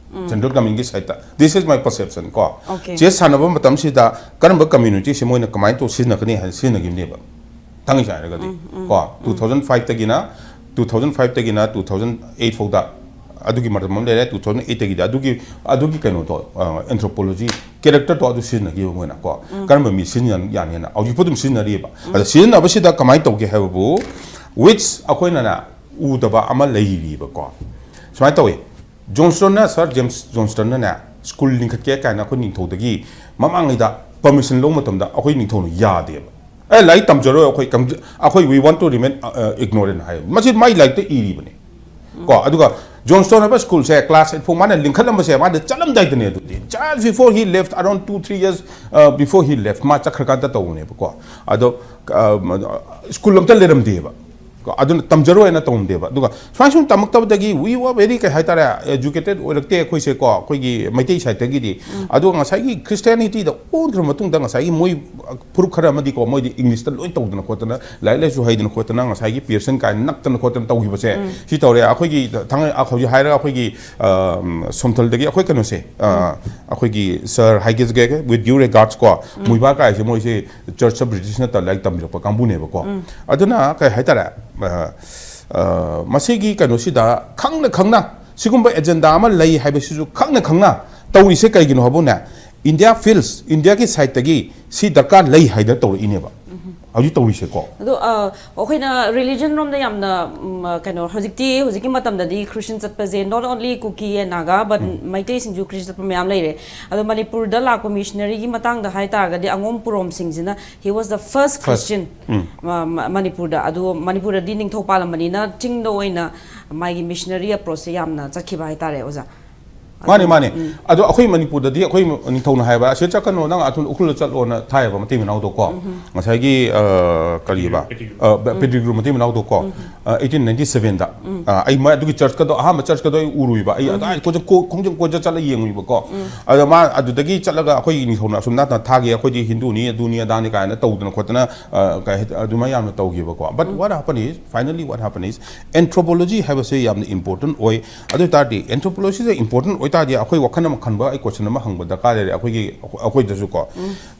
ꯁꯦꯟꯇ꯭ꯔꯦꯜ ꯒꯚꯔꯟꯃꯦꯟꯒꯤ ꯁꯥꯏꯠꯇ꯫ This is my perception ꯀꯣ꯫ Okay. ꯆꯦꯁ ꯁꯥꯟꯅꯕ ꯃꯇꯝꯁꯤꯗ ꯀꯔꯝꯕ ꯀꯝꯃ꯭ꯌꯨꯅꯤꯇꯤꯁꯦ ꯃꯣꯏꯅ ꯀꯃꯥꯏꯅ ꯇꯧ ꯁꯤꯖꯤꯟꯅꯒꯅꯤ ꯍꯥꯏꯅ ꯁꯤꯖꯤꯟꯅꯈꯤꯕꯅꯦꯕ, ꯊꯥꯡꯒꯤ ꯍꯥꯏꯔꯒꯗꯤ꯫ ꯀꯣ, ꯇꯨ ꯊꯥꯎꯖꯟ ꯐꯥꯏꯚꯇꯒꯤꯅ ꯇꯨ ꯊꯥꯎꯖꯟ ꯐꯥꯏꯚꯇꯒꯤꯅ ꯇꯨ ꯊꯥꯎꯖꯟ ꯑꯩꯠ ꯐꯥꯎꯗ ꯑꯗꯨꯒꯤ ꯃꯇꯝ ꯑꯃ ꯂꯩꯔꯦ꯫ ꯇꯨ ꯊꯥꯎꯖꯟ ꯑꯩꯠꯇꯒꯤꯗꯤ ꯑꯗꯨꯒꯤ, ꯑꯗꯨꯒꯤ ꯀꯩꯅꯣꯗꯣ, ꯑꯦꯟꯊ꯭ꯔꯣꯄꯣꯂꯣꯖꯤ ꯀꯦꯔꯦꯛꯇꯔꯗꯣ ꯑꯗꯨ ꯁꯤꯖꯤꯟꯅꯈꯤꯕ ꯃꯣꯏꯅ ꯀꯣ꯫ ꯀꯔꯝꯕ ꯃꯤ ꯁꯤꯖꯤꯟꯅ ꯌꯥꯅꯤ ꯍꯥꯏꯅ ꯍꯧꯖꯤꯛꯐꯥꯎ ꯑꯗꯨꯝ ꯁꯤꯖꯤꯟꯅꯔꯤꯕ꯫ ꯑꯗ ꯁꯤꯖꯤꯟꯅꯕꯁꯤꯗ ꯀꯃꯥꯏꯅ ꯇꯧꯒꯦ ꯍꯥꯏꯕꯕꯨ, which ꯑꯩꯈꯣꯏꯅꯅꯦ ꯎꯗꯕ ꯑꯃ ꯂꯩꯔꯤꯕꯀꯣ꯫ ꯁꯨꯃꯥꯏꯅ ꯇꯧꯋꯤ, ꯖꯣꯟꯁꯇꯟꯅ, ꯁꯥꯔ ꯖꯦꯝꯁ ꯖꯣꯟꯁꯇꯟꯅꯅꯦ ꯁ꯭ꯀꯨꯜ ꯂꯤꯡꯈꯠꯀꯦ ꯀꯥꯏꯅ ꯑꯩꯈꯣꯏ ꯅꯤꯡꯊꯧꯗꯒꯤ ꯃꯃꯥꯡꯉꯩꯗ ꯄꯔꯃꯤꯁꯟ ꯂꯧꯕ ꯃꯇꯝꯗ ꯑꯩꯈꯣꯏ ꯅꯤꯡꯊꯧꯅ ꯌꯥꯗꯦꯕ꯫ ꯑꯦ, ꯂꯥꯏꯔꯤꯛ ꯇꯝꯖꯔꯣꯏ ꯑꯩꯈꯣꯏ, ꯀꯝ-, ꯑꯩꯈꯣꯏ, "We want to remain ignorant" ꯍꯥꯏ꯫ ꯃꯁꯤ ꯃꯥꯏ ꯂꯥꯏꯔꯤꯛꯇ ꯏꯔꯤꯕꯅꯦ꯫ ꯀꯣ, ꯑꯗꯨꯒ ꯖꯣꯟꯁꯇꯟ ꯍꯥꯏꯕ ꯁ꯭ꯀꯨꯜꯁꯦ ꯀ꯭ꯂꯥꯁ ꯑꯩꯠ ꯐꯥꯎ ꯃꯥꯅ ꯂꯤꯡꯈꯠꯂꯝꯕꯁꯦ ꯃꯥꯅ ꯆꯠꯂꯝꯗꯥꯏꯗꯅꯦ꯫ ꯑꯗꯨꯗꯤ just before he left, around two three years, uh, before he left, ꯃꯥ ꯆꯠꯈ꯭ꯔꯀꯥꯟꯗ ꯇꯧꯕꯅꯦꯕꯀꯣ꯫ ꯑꯗꯣ, ꯑ, ꯁ꯭ꯀꯨꯜ ꯑꯝꯇ ꯂꯩꯔꯝꯗꯦꯕ꯫ ꯀꯣ, ꯑꯗꯨꯅ ꯇꯝꯖꯔꯣꯏꯅ ꯇꯧꯔꯝꯗꯦꯕ꯫ ꯑꯗꯨꯒ ꯁꯨꯃꯥꯏ ꯁꯨꯝ ꯇꯝꯃꯛꯇꯕꯗꯒꯤ we were very, ꯀꯩ ꯍꯥꯏꯇꯥꯔꯦ, educated ꯑꯣꯏꯔꯛꯇꯦ ꯑꯩꯈꯣꯏꯁꯦ ꯀꯣ, ꯑꯩꯈꯣꯏꯒꯤ ꯃꯩꯇꯩ ꯁꯥꯏꯠꯇꯒꯤꯗꯤ꯫ ꯑꯗꯨꯒ ꯉꯁꯥꯏꯒꯤ ꯈ꯭ꯔꯤꯁꯇꯤꯌꯥꯅꯤꯇꯤꯗ ꯑꯣꯟꯈ꯭ꯔ ꯃꯇꯨꯡꯗ ꯉꯁꯥꯏꯒꯤ ꯃꯣꯏ ꯐꯨꯔꯨꯞ ꯈꯔ ꯑꯃꯗꯤꯀꯣ, ꯃꯣꯏꯗꯤ ꯏꯪꯂꯤꯁꯇ ꯂꯣꯏ ꯇꯧꯗꯅ ꯈꯣꯠꯇꯅ, ꯂꯥꯏꯔꯤꯛ ꯂꯥꯏꯁꯨ ꯍꯩꯗꯅ ꯈꯣꯠꯇꯅ, ꯉꯁꯥꯏꯒꯤ ꯄꯤꯌꯔꯁꯟ ꯀꯥꯏꯅ ꯅꯛꯇꯅ ꯈꯣꯠꯇꯅ ꯇꯧꯈꯤꯕꯁꯦ꯫ ꯁꯤ ꯇꯧꯔꯦ꯫ ꯑꯩꯈꯣꯏꯒꯤ ꯊꯥꯡ-, ꯍꯧꯖꯤꯛ ꯍꯥꯏꯔꯒ ꯑꯩꯈꯣꯏꯒꯤ, ꯑ, ꯁꯣꯝꯊꯜꯗꯒꯤ ꯑꯩꯈꯣꯏ ꯀꯩꯅꯣꯁꯦ, ꯑ, ꯑꯩꯈꯣꯏꯒꯤ ꯁꯥꯔ ꯍꯥꯏꯒꯦ, with due regards ꯀꯣ, ꯃꯨꯏꯕꯥ ꯀꯥꯏꯁꯦ ꯃꯣꯏꯁꯦ Church of British ꯅꯠꯇ ꯂꯥꯏꯔꯤꯛ ꯇꯝꯕꯤꯔꯛꯄ ꯀꯥꯡꯕꯨꯅꯦꯕꯀꯣ꯫ ꯑꯗꯨꯅ ꯀꯩ ꯍꯥꯏꯇꯥꯔꯦ, ꯑ, ꯑ, ꯃꯁꯤꯒꯤ ꯀꯩꯅꯣꯁꯤꯗ ꯈꯪꯅ ꯈꯪꯅ ꯁꯤꯒꯨꯝꯕ ꯑꯦꯖꯦꯟꯗꯥ ꯑꯃ ꯂꯩ ꯍꯥꯏꯕꯁꯤꯁꯨ ꯈꯪꯅ ꯈꯪꯅ ꯇꯧꯔꯤꯁꯦ ꯀꯩꯒꯤꯅꯣ ꯍꯥꯏꯕꯨꯅꯦ, India feels, ꯏꯟꯗꯤꯌꯥꯒꯤ ꯁꯥꯏꯠꯇꯒꯤ ꯁꯤ ꯗꯔꯀꯥꯔ ꯂꯩ ꯍꯥꯏꯗꯅ ꯇꯧꯔꯛꯏꯅꯦꯕ ꯍꯧꯖꯤꯛ ꯇꯧꯔꯤꯁꯦꯀꯣ꯫ ꯑꯗꯣ, ꯑ, ꯑꯩꯈꯣꯏꯅ ꯔꯤꯂꯤꯖꯟ ꯔꯣꯝꯗ ꯌꯥꯝꯅ, ꯎꯝ, ꯑ, ꯀꯩꯅꯣ, ꯍꯧꯖꯤꯛꯇꯤ, ꯍꯧꯖꯤꯛꯀꯤ ꯃꯇꯝꯗꯗꯤ ꯈ꯭ꯔꯤꯁꯇꯤꯌꯟ ꯆꯠꯄꯁꯦ not only Kuki and Naga, but ꯃꯩꯇꯩꯁꯤꯡꯁꯨ ꯈ꯭ꯔꯤꯁꯇꯤꯌꯟ ꯆꯠꯄ ꯃꯌꯥꯝ ꯂꯩꯔꯦ꯫ ꯑꯗꯣ ꯃꯅꯤꯄꯨꯔꯗ ꯂꯥꯛꯄ ꯃꯤꯁꯅꯔꯤꯒꯤ ꯃꯇꯥꯡꯗ ꯍꯥꯏ ꯇꯥꯔꯒꯗꯤ ꯑꯉꯣꯝ ꯄꯨꯔꯣꯝꯁꯤꯡꯁꯤꯅ he was the first Christian, ꯃ-, ꯃ-, ꯃꯅꯤꯄꯨꯔꯗ꯫ ꯑꯗꯣ ꯃꯅꯤꯄꯨꯔꯗꯗꯤ ꯅꯤꯡꯊꯧ ꯄꯥꯜꯂꯝꯕꯅꯤꯅ ꯆꯤꯡꯗ ꯑꯣꯏꯅ ꯃꯥꯒꯤ ꯃꯤꯁꯅꯔꯤ ꯑꯦꯄ꯭ꯔꯣꯆꯁꯦ ꯌꯥꯝꯅ ꯆꯠꯈꯤꯕ ꯍꯥꯏꯇꯥꯔꯦ, ꯑꯣꯖꯥ꯫ ꯃꯥꯅꯦ, ꯃꯥꯅꯦ꯫ ꯑꯗꯣ ꯑꯩꯈꯣꯏ ꯃꯅꯤꯄꯨꯔꯗꯗꯤ ꯑꯩꯈꯣꯏ ꯅꯤꯡꯊꯧꯅ ꯍꯥꯏꯕ, "ꯑꯁꯤꯗ ꯆꯠꯀꯅꯣ, ꯅꯪ ꯑꯗꯨ ꯎꯈ꯭ꯔꯨꯜꯗ ꯆꯠꯂꯣꯅ" ꯊꯥꯏꯌꯦꯕ ꯃꯇꯩ ꯃꯅꯥꯎꯗꯣ ꯀꯣ꯫ ꯉꯁꯥꯏꯒꯤ, ꯑ, ꯀꯔꯤꯕ? ꯑ, ꯕ-, ꯄꯦꯗ꯭ꯔꯤꯒ꯭ꯔꯨ ꯃꯇꯩ ꯃꯅꯥꯎꯗꯣ ꯀꯣ꯫ ꯑ, ꯑꯩꯠꯇꯤꯟ ꯅꯥꯏꯟꯇꯤ ꯁꯚꯦꯟꯗ꯫ ꯑ, ꯑꯩ ꯃ-, ꯑꯗꯨꯒꯤ ꯆꯔꯆꯀꯗꯣ, ꯑꯍꯥꯟꯕ ꯆꯔꯆꯀꯗꯣ ꯑꯩ ꯎꯔꯨꯏꯕ꯫ ꯑꯩ ꯑꯗꯥꯏ ꯀꯣꯏꯆꯠ-, ꯀꯣ-, ꯈꯣꯡꯖꯪ ꯀꯣꯏꯆꯠ ꯆꯠꯂ ꯌꯦꯡꯉꯨꯏꯕꯀꯣ꯫ ꯑꯗ ꯃꯥ ꯑꯗꯨꯗꯒꯤ ꯆꯠꯂꯒ ꯑꯩꯈꯣꯏꯒꯤ ꯅꯤꯡꯊꯧꯅ ꯑꯁꯨꯝ ꯅꯥꯇꯅ ꯊꯥꯒꯤ, ꯑꯩꯈꯣꯏꯗꯤ ꯍꯤꯟꯗꯨꯅꯤ, ꯑꯗꯨꯅꯤ, ꯑꯗꯥꯅꯤ ꯀꯥꯏꯅ ꯇꯧꯗꯅ ꯈꯣꯠꯇꯅ, ꯑ, ꯀꯩ ꯍꯥꯏ-, ꯑꯗꯨꯃꯥꯏꯅ ꯌꯥꯝꯅ ꯇꯧꯈꯤꯕꯀꯣ꯫ But what happened is, finally what happened is, anthropology ꯍꯥꯏꯕꯁꯦ ꯌꯥꯝꯅ important ꯑꯣꯏ꯫ ꯑꯗꯨ ꯑꯣꯏ ꯇꯥꯔꯗꯤ, anthropology ꯁꯦ important ꯑꯣꯏ ꯇꯥꯔꯗꯤ, ꯑꯩꯈꯣꯏ ꯋꯥꯈꯜ ꯑꯃ ꯈꯟꯕ, ꯑꯩ question ꯑꯃ ꯍꯪꯕ ꯗꯔꯀꯥꯔ ꯂꯩꯔꯦ ꯑꯩꯈꯣꯏꯒꯤ, ꯑꯩꯈꯣꯏꯗꯁꯨ ꯀꯣ꯫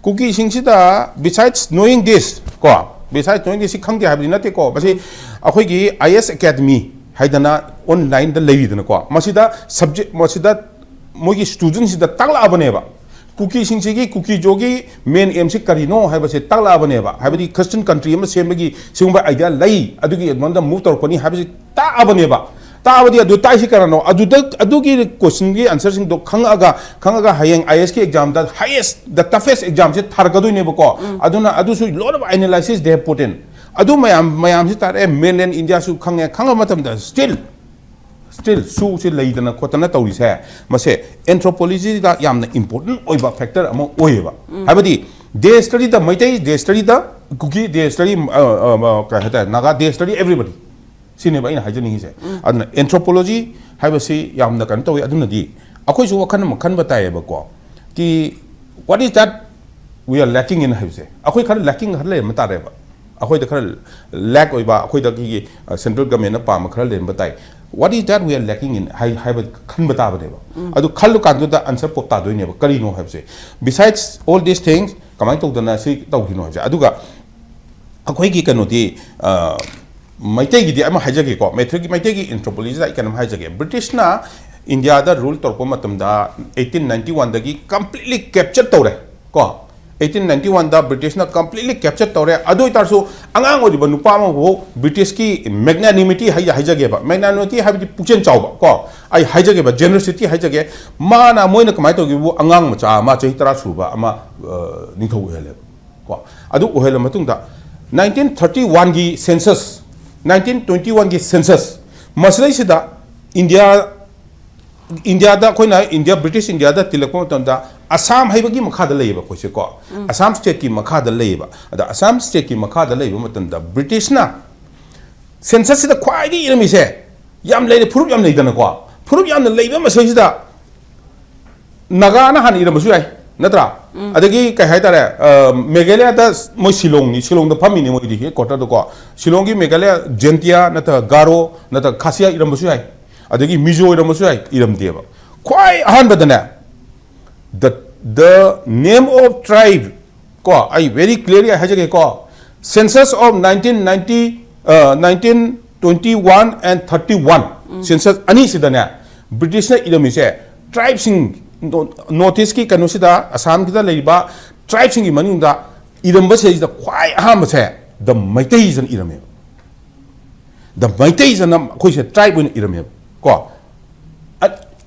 ꯀꯨꯀꯤꯁꯤꯡꯁꯤꯗ, besides knowing this ꯀꯣ, besides knowing this ꯁꯤ ꯈꯪꯗꯦ ꯍꯥꯏꯕꯗꯤ ꯅꯠꯇꯦꯀꯣ, ꯃꯁꯤ ꯑꯩꯈꯣꯏꯒꯤ ꯑꯥꯏ ꯑꯦꯁ ꯑꯦꯀꯥꯗꯃꯤ ꯍꯥꯏꯗꯅ online ꯗ ꯂꯩꯔꯤꯗꯅꯀꯣ, ꯃꯁꯤꯗ subject, ꯃꯁꯤꯗ ꯃꯣꯏꯒꯤ student ꯁꯤꯗ ꯇꯥꯛꯂꯛꯑꯕꯅꯦꯕ꯫ ꯀꯨꯀꯤꯁꯤꯡꯁꯤꯒꯤ, ꯀꯨꯀꯤꯖꯣꯒꯤ main aim ꯁꯤ ꯀꯔꯤꯅꯣ ꯍꯥꯏꯕꯁꯦ ꯇꯥꯛꯂꯛꯑꯕꯅꯦꯕ꯫ ꯍꯥꯏꯕꯗꯤ Christian country ꯑꯃ ꯁꯦꯝꯕꯒꯤ ꯁꯤꯒꯨꯝꯕ idea ꯂꯩ, ꯑꯗꯨꯒꯤ ꯑꯗꯨꯃꯥꯏꯅ move ꯇꯧꯔꯛꯄꯅꯤ ꯍꯥꯏꯕꯁꯤ ꯇꯥꯛꯑꯕꯅꯦꯕ꯫ ꯇꯥꯛꯑꯕꯗꯤ ꯑꯗꯨ ꯇꯥꯛꯏꯁꯤ ꯀꯅꯥꯅꯣ? ꯑꯗꯨꯗ, ꯑꯗꯨꯒꯤ question ꯒꯤ answer ꯁꯤꯡꯗꯣ ꯈꯪꯉꯛꯑꯒ, ꯈꯪꯉꯒ ꯍꯌꯦꯡ ꯑꯥꯏ ꯑꯦꯁ ꯀꯤ exam the highest, the toughest exam ꯁꯦ ꯊꯥꯔꯛꯀꯗꯣꯏꯅꯦꯕꯀꯣ꯫ ꯑꯗꯨꯅ ꯑꯗꯨꯁꯨ ꯂꯣꯏꯅꯃꯛ analysis they have put in꯫ ꯑꯗꯨ ꯃꯌꯥꯝ, ꯃꯌꯥꯝꯁꯤ ꯇꯥꯔꯛꯑꯦ, mainland India ꯁꯨ ꯈꯪꯉꯦ, ꯈꯪꯉꯕ ꯃꯇꯝꯗ still, still ꯁꯨꯁꯦ ꯂꯩꯗꯅ ꯈꯣꯠꯇꯅ ꯇꯧꯔꯤꯁꯦ, ꯃꯁꯦ anthropology ꯗ ꯌꯥꯝꯅ important ꯑꯣꯏꯕ factor ꯑꯃ ꯑꯣꯏꯌꯦꯕ꯫ ꯍꯥꯏꯕꯗꯤ they study the Meitei, they study the Kuki, they study, ꯑ, ꯑ, ꯑ, ꯀꯩ ꯍꯥꯏꯇꯥꯔꯦ, ꯅꯥꯒꯥ, they study everybody꯫ ꯁꯤꯅꯦꯕ ꯑꯩꯅ ꯍꯥꯏꯖꯅꯤꯡꯉꯤꯁꯦ꯫ ꯑꯗꯨꯅ anthropology ꯍꯥꯏꯕꯁꯤ ꯌꯥꯝꯅ ꯀꯩꯅꯣ ꯇꯧꯋꯤ꯫ ꯑꯗꯨꯅꯗꯤ ꯑꯩꯈꯣꯏꯁꯨ ꯋꯥꯈꯜ ꯑꯃ ꯈꯟꯕ ꯇꯥꯏꯌꯦꯕꯀꯣ, ꯀꯤ what is that we are lacking in ꯍꯥꯏꯕꯁꯦ꯫ ꯑꯩꯈꯣꯏ ꯈꯔ lacking ꯈꯔ ꯂꯩꯔꯝꯕ ꯇꯥꯔꯦꯕ꯫ ꯑꯩꯈꯣꯏꯗ ꯈꯔ lack ꯑꯣꯏꯕ, ꯑꯩꯈꯣꯏꯗ ꯑꯩꯈꯣꯏꯒꯤ, ꯑ, central government ꯅ ꯄꯥꯝꯕ ꯈꯔ ꯂꯩꯔꯝꯕ ꯇꯥꯏ꯫ What is that we are lacking in ꯍꯥꯏ-, ꯍꯥꯏꯕ ꯈꯟꯕ ꯇꯥꯕꯅꯦꯕ꯫ ꯑꯗꯨ ꯈꯜꯂꯨ ꯀꯥꯟꯗꯨꯗ answer pop ꯇꯥꯗꯣꯏꯅꯦꯕ꯫ ꯀꯔꯤꯅꯣ ꯍꯥꯏꯕꯁꯦ꯫ Besides all these things, ꯀꯃꯥꯏꯅ ꯇꯧꯗꯅ ꯁꯤ ꯇꯧꯈꯤꯅꯣ ꯍꯥꯏꯕꯁꯦ꯫ ꯑꯗꯨꯒ ꯑꯩꯈꯣꯏꯒꯤ ꯀꯩꯅꯣꯗꯤ, ꯑ, ꯃꯩꯇꯩꯒꯤꯗꯤ ꯑꯃ ꯍꯥꯏꯖꯒꯦꯀꯣ, ꯃꯩꯇꯩꯒꯤ, ꯃꯩꯇꯩꯒꯤ anthropology ꯗ ꯑꯩ ꯀꯩꯅꯣꯝ ꯍꯥꯏꯖꯒꯦ꯫ ꯕ꯭ꯔꯤꯇꯤꯁꯅ ꯏꯟꯗꯤꯌꯥꯗ rule ꯇꯧꯔꯛꯄ ꯃꯇꯝꯗ eighteen ninety one ꯗꯒꯤ completely capture ꯇꯧꯔꯦ ꯀꯣ꯫ Eighteen ninety one ꯗ ꯕ꯭ꯔꯤꯇꯤꯁꯅ completely capture ꯇꯧꯔꯦ꯫ ꯑꯗꯨ ꯑꯣꯏꯇꯥꯔꯁꯨ ꯑꯉꯥꯡ ꯑꯣꯏꯔꯤꯕ ꯅꯨꯄꯥ ꯑꯃꯐꯥꯎ ꯕ꯭ꯔꯤꯇꯤꯁꯀꯤ magnanimity ꯍꯥꯏ-, ꯍꯥꯏꯖꯒꯦꯕ, magnanimity ꯍꯥꯏꯕꯗꯤ ꯄꯨꯛꯆꯦꯜ ꯆꯥꯎꯕ ꯀꯣ, ꯑꯩ ꯍꯥꯏꯖꯒꯦꯕ, generosity ꯍꯥꯏꯖꯒꯦ꯫ ꯃꯥꯅ, ꯃꯣꯏꯅ ꯀꯃꯥꯏꯅ ꯇꯧꯒꯦꯕꯨ, ꯑꯉꯥꯡ ꯃꯆꯥ ꯑꯃ ꯆꯍꯤ ꯇꯔꯥ ꯁꯨꯕ ꯑꯃ, ꯑ, ꯅꯤꯡꯊꯧ ꯑꯣꯏꯍꯜꯂꯦꯕ꯫ ꯀꯣ, ꯑꯗꯨ ꯑꯣꯏꯍꯜꯂ ꯃꯇꯨꯡꯗ nineteen thirty one ꯒꯤ census, nineteen twenty one ꯒꯤ census, ꯃꯁꯤꯗꯩꯁꯤꯗ ꯏꯟꯗꯤꯌꯥ ꯏꯟꯗꯤꯌꯥꯗ ꯑꯩꯈꯣꯏꯅ ꯏꯟꯗꯤꯌꯥ, ꯕ꯭ꯔꯤꯇꯤꯁ ꯏꯟꯗꯤꯌꯥꯗ ꯇꯤꯜꯂꯛꯄ ꯃꯇꯝꯗ ꯑꯁꯥꯝ ꯍꯥꯏꯕꯒꯤ ꯃꯈꯥꯗ ꯂꯩꯌꯦꯕ ꯑꯩꯈꯣꯏꯁꯦꯀꯣ꯫ ꯑꯁꯥꯝ ꯁ꯭ꯇꯦꯠꯀꯤ ꯃꯈꯥꯗ ꯂꯩꯌꯦꯕ꯫ ꯑꯗ ꯑꯁꯥꯝ ꯁ꯭ꯇꯦꯠꯀꯤ ꯃꯈꯥꯗ ꯂꯩꯕ ꯃꯇꯝꯗ ꯕ꯭ꯔꯤꯇꯤꯁꯅ ꯁꯦꯟꯁꯁꯁꯤꯗ ꯈ꯭ꯋꯥꯏꯗꯒꯤ ꯏꯔꯝꯃꯤꯁꯦ ꯌꯥꯝ ꯂꯩꯔꯦ, ꯐꯨꯔꯨꯞ ꯌꯥꯝ ꯂꯩꯗꯅꯀꯣ꯫ ꯐꯨꯔꯨꯞ ꯌꯥꯝꯅ ꯂꯩꯕ ꯃꯁꯤꯗꯩꯁꯤꯗ ꯅꯥꯒꯥꯅ ꯍꯥꯟꯅ ꯏꯔꯝꯕꯁꯨ ꯌꯥꯏ, ꯅꯠꯇ꯭ꯔꯥ? ꯑꯗꯒꯤ ꯀꯩ ꯍꯥꯏꯇꯥꯔꯦ, ꯑ, ꯃꯦꯘꯥꯂꯌꯥꯗ ꯃꯣꯏ ꯁꯤꯂꯣꯡꯅꯤ, ꯁꯤꯂꯣꯡꯗ ꯐꯝꯃꯤꯅꯤ ꯃꯣꯏꯗꯤ ꯍꯦꯗ ꯀ꯭ꯋꯥꯇꯔꯗꯀꯣ꯫ ꯁꯤꯂꯣꯡꯒꯤ ꯃꯦꯘꯥꯂꯌꯥ ꯖꯦꯟꯇꯤꯌꯥ ꯅꯠꯇ꯭ꯔꯒ ꯒꯥꯔꯣ ꯅꯠꯇ꯭ꯔꯒ ꯈꯥꯁꯤꯌꯥ ꯏꯔꯝꯕꯁꯨ ꯌꯥꯏ, ꯑꯗꯒꯤ ꯃꯤꯖꯣ ꯏꯔꯝꯕꯁꯨ ꯌꯥꯏ, ꯏꯔꯝꯗꯦꯕ꯫ ꯈ꯭ꯋꯥꯏ ꯑꯍꯥꯟꯕꯗꯅꯦ, the, the name of tribe, ꯀꯣ, ꯑꯩ very clearly ꯑꯩ ꯍꯥꯏꯖꯒꯦꯀꯣ, census of nineteen ninety, uh, nineteen twenty one and thirty one, census ꯑꯅꯤꯁꯤꯗꯅꯦ ꯕ꯭ꯔꯤꯇꯤꯁꯅ ꯏꯔꯝꯃꯤꯁꯦ ꯇ꯭ꯔꯥꯏꯕꯁꯤꯡ, ꯅꯣꯔꯠ ꯏꯁꯀꯤ ꯀꯩꯅꯣꯁꯤꯗ, ꯑꯁꯥꯝꯒꯤꯗ ꯂꯩꯔꯤꯕ ꯇ꯭ꯔꯥꯏꯕꯁꯤꯡꯒꯤ ꯃꯅꯨꯡꯗ ꯏꯔꯝꯕꯁꯤꯗꯩꯁꯤꯗ ꯈ꯭ꯋꯥꯏ ꯑꯍꯥꯟꯕꯁꯦ ꯗ ꯃꯩꯇꯩꯁꯤꯅ ꯏꯔꯝꯃꯦꯕ꯫ ꯗ ꯃꯩꯇꯩꯁꯤꯅ ꯑꯩꯈꯣꯏꯁꯦ ꯇ꯭ꯔꯥꯏꯕ ꯑꯣꯏꯅ ꯏꯔꯝꯃꯦꯕ ꯀꯣ꯫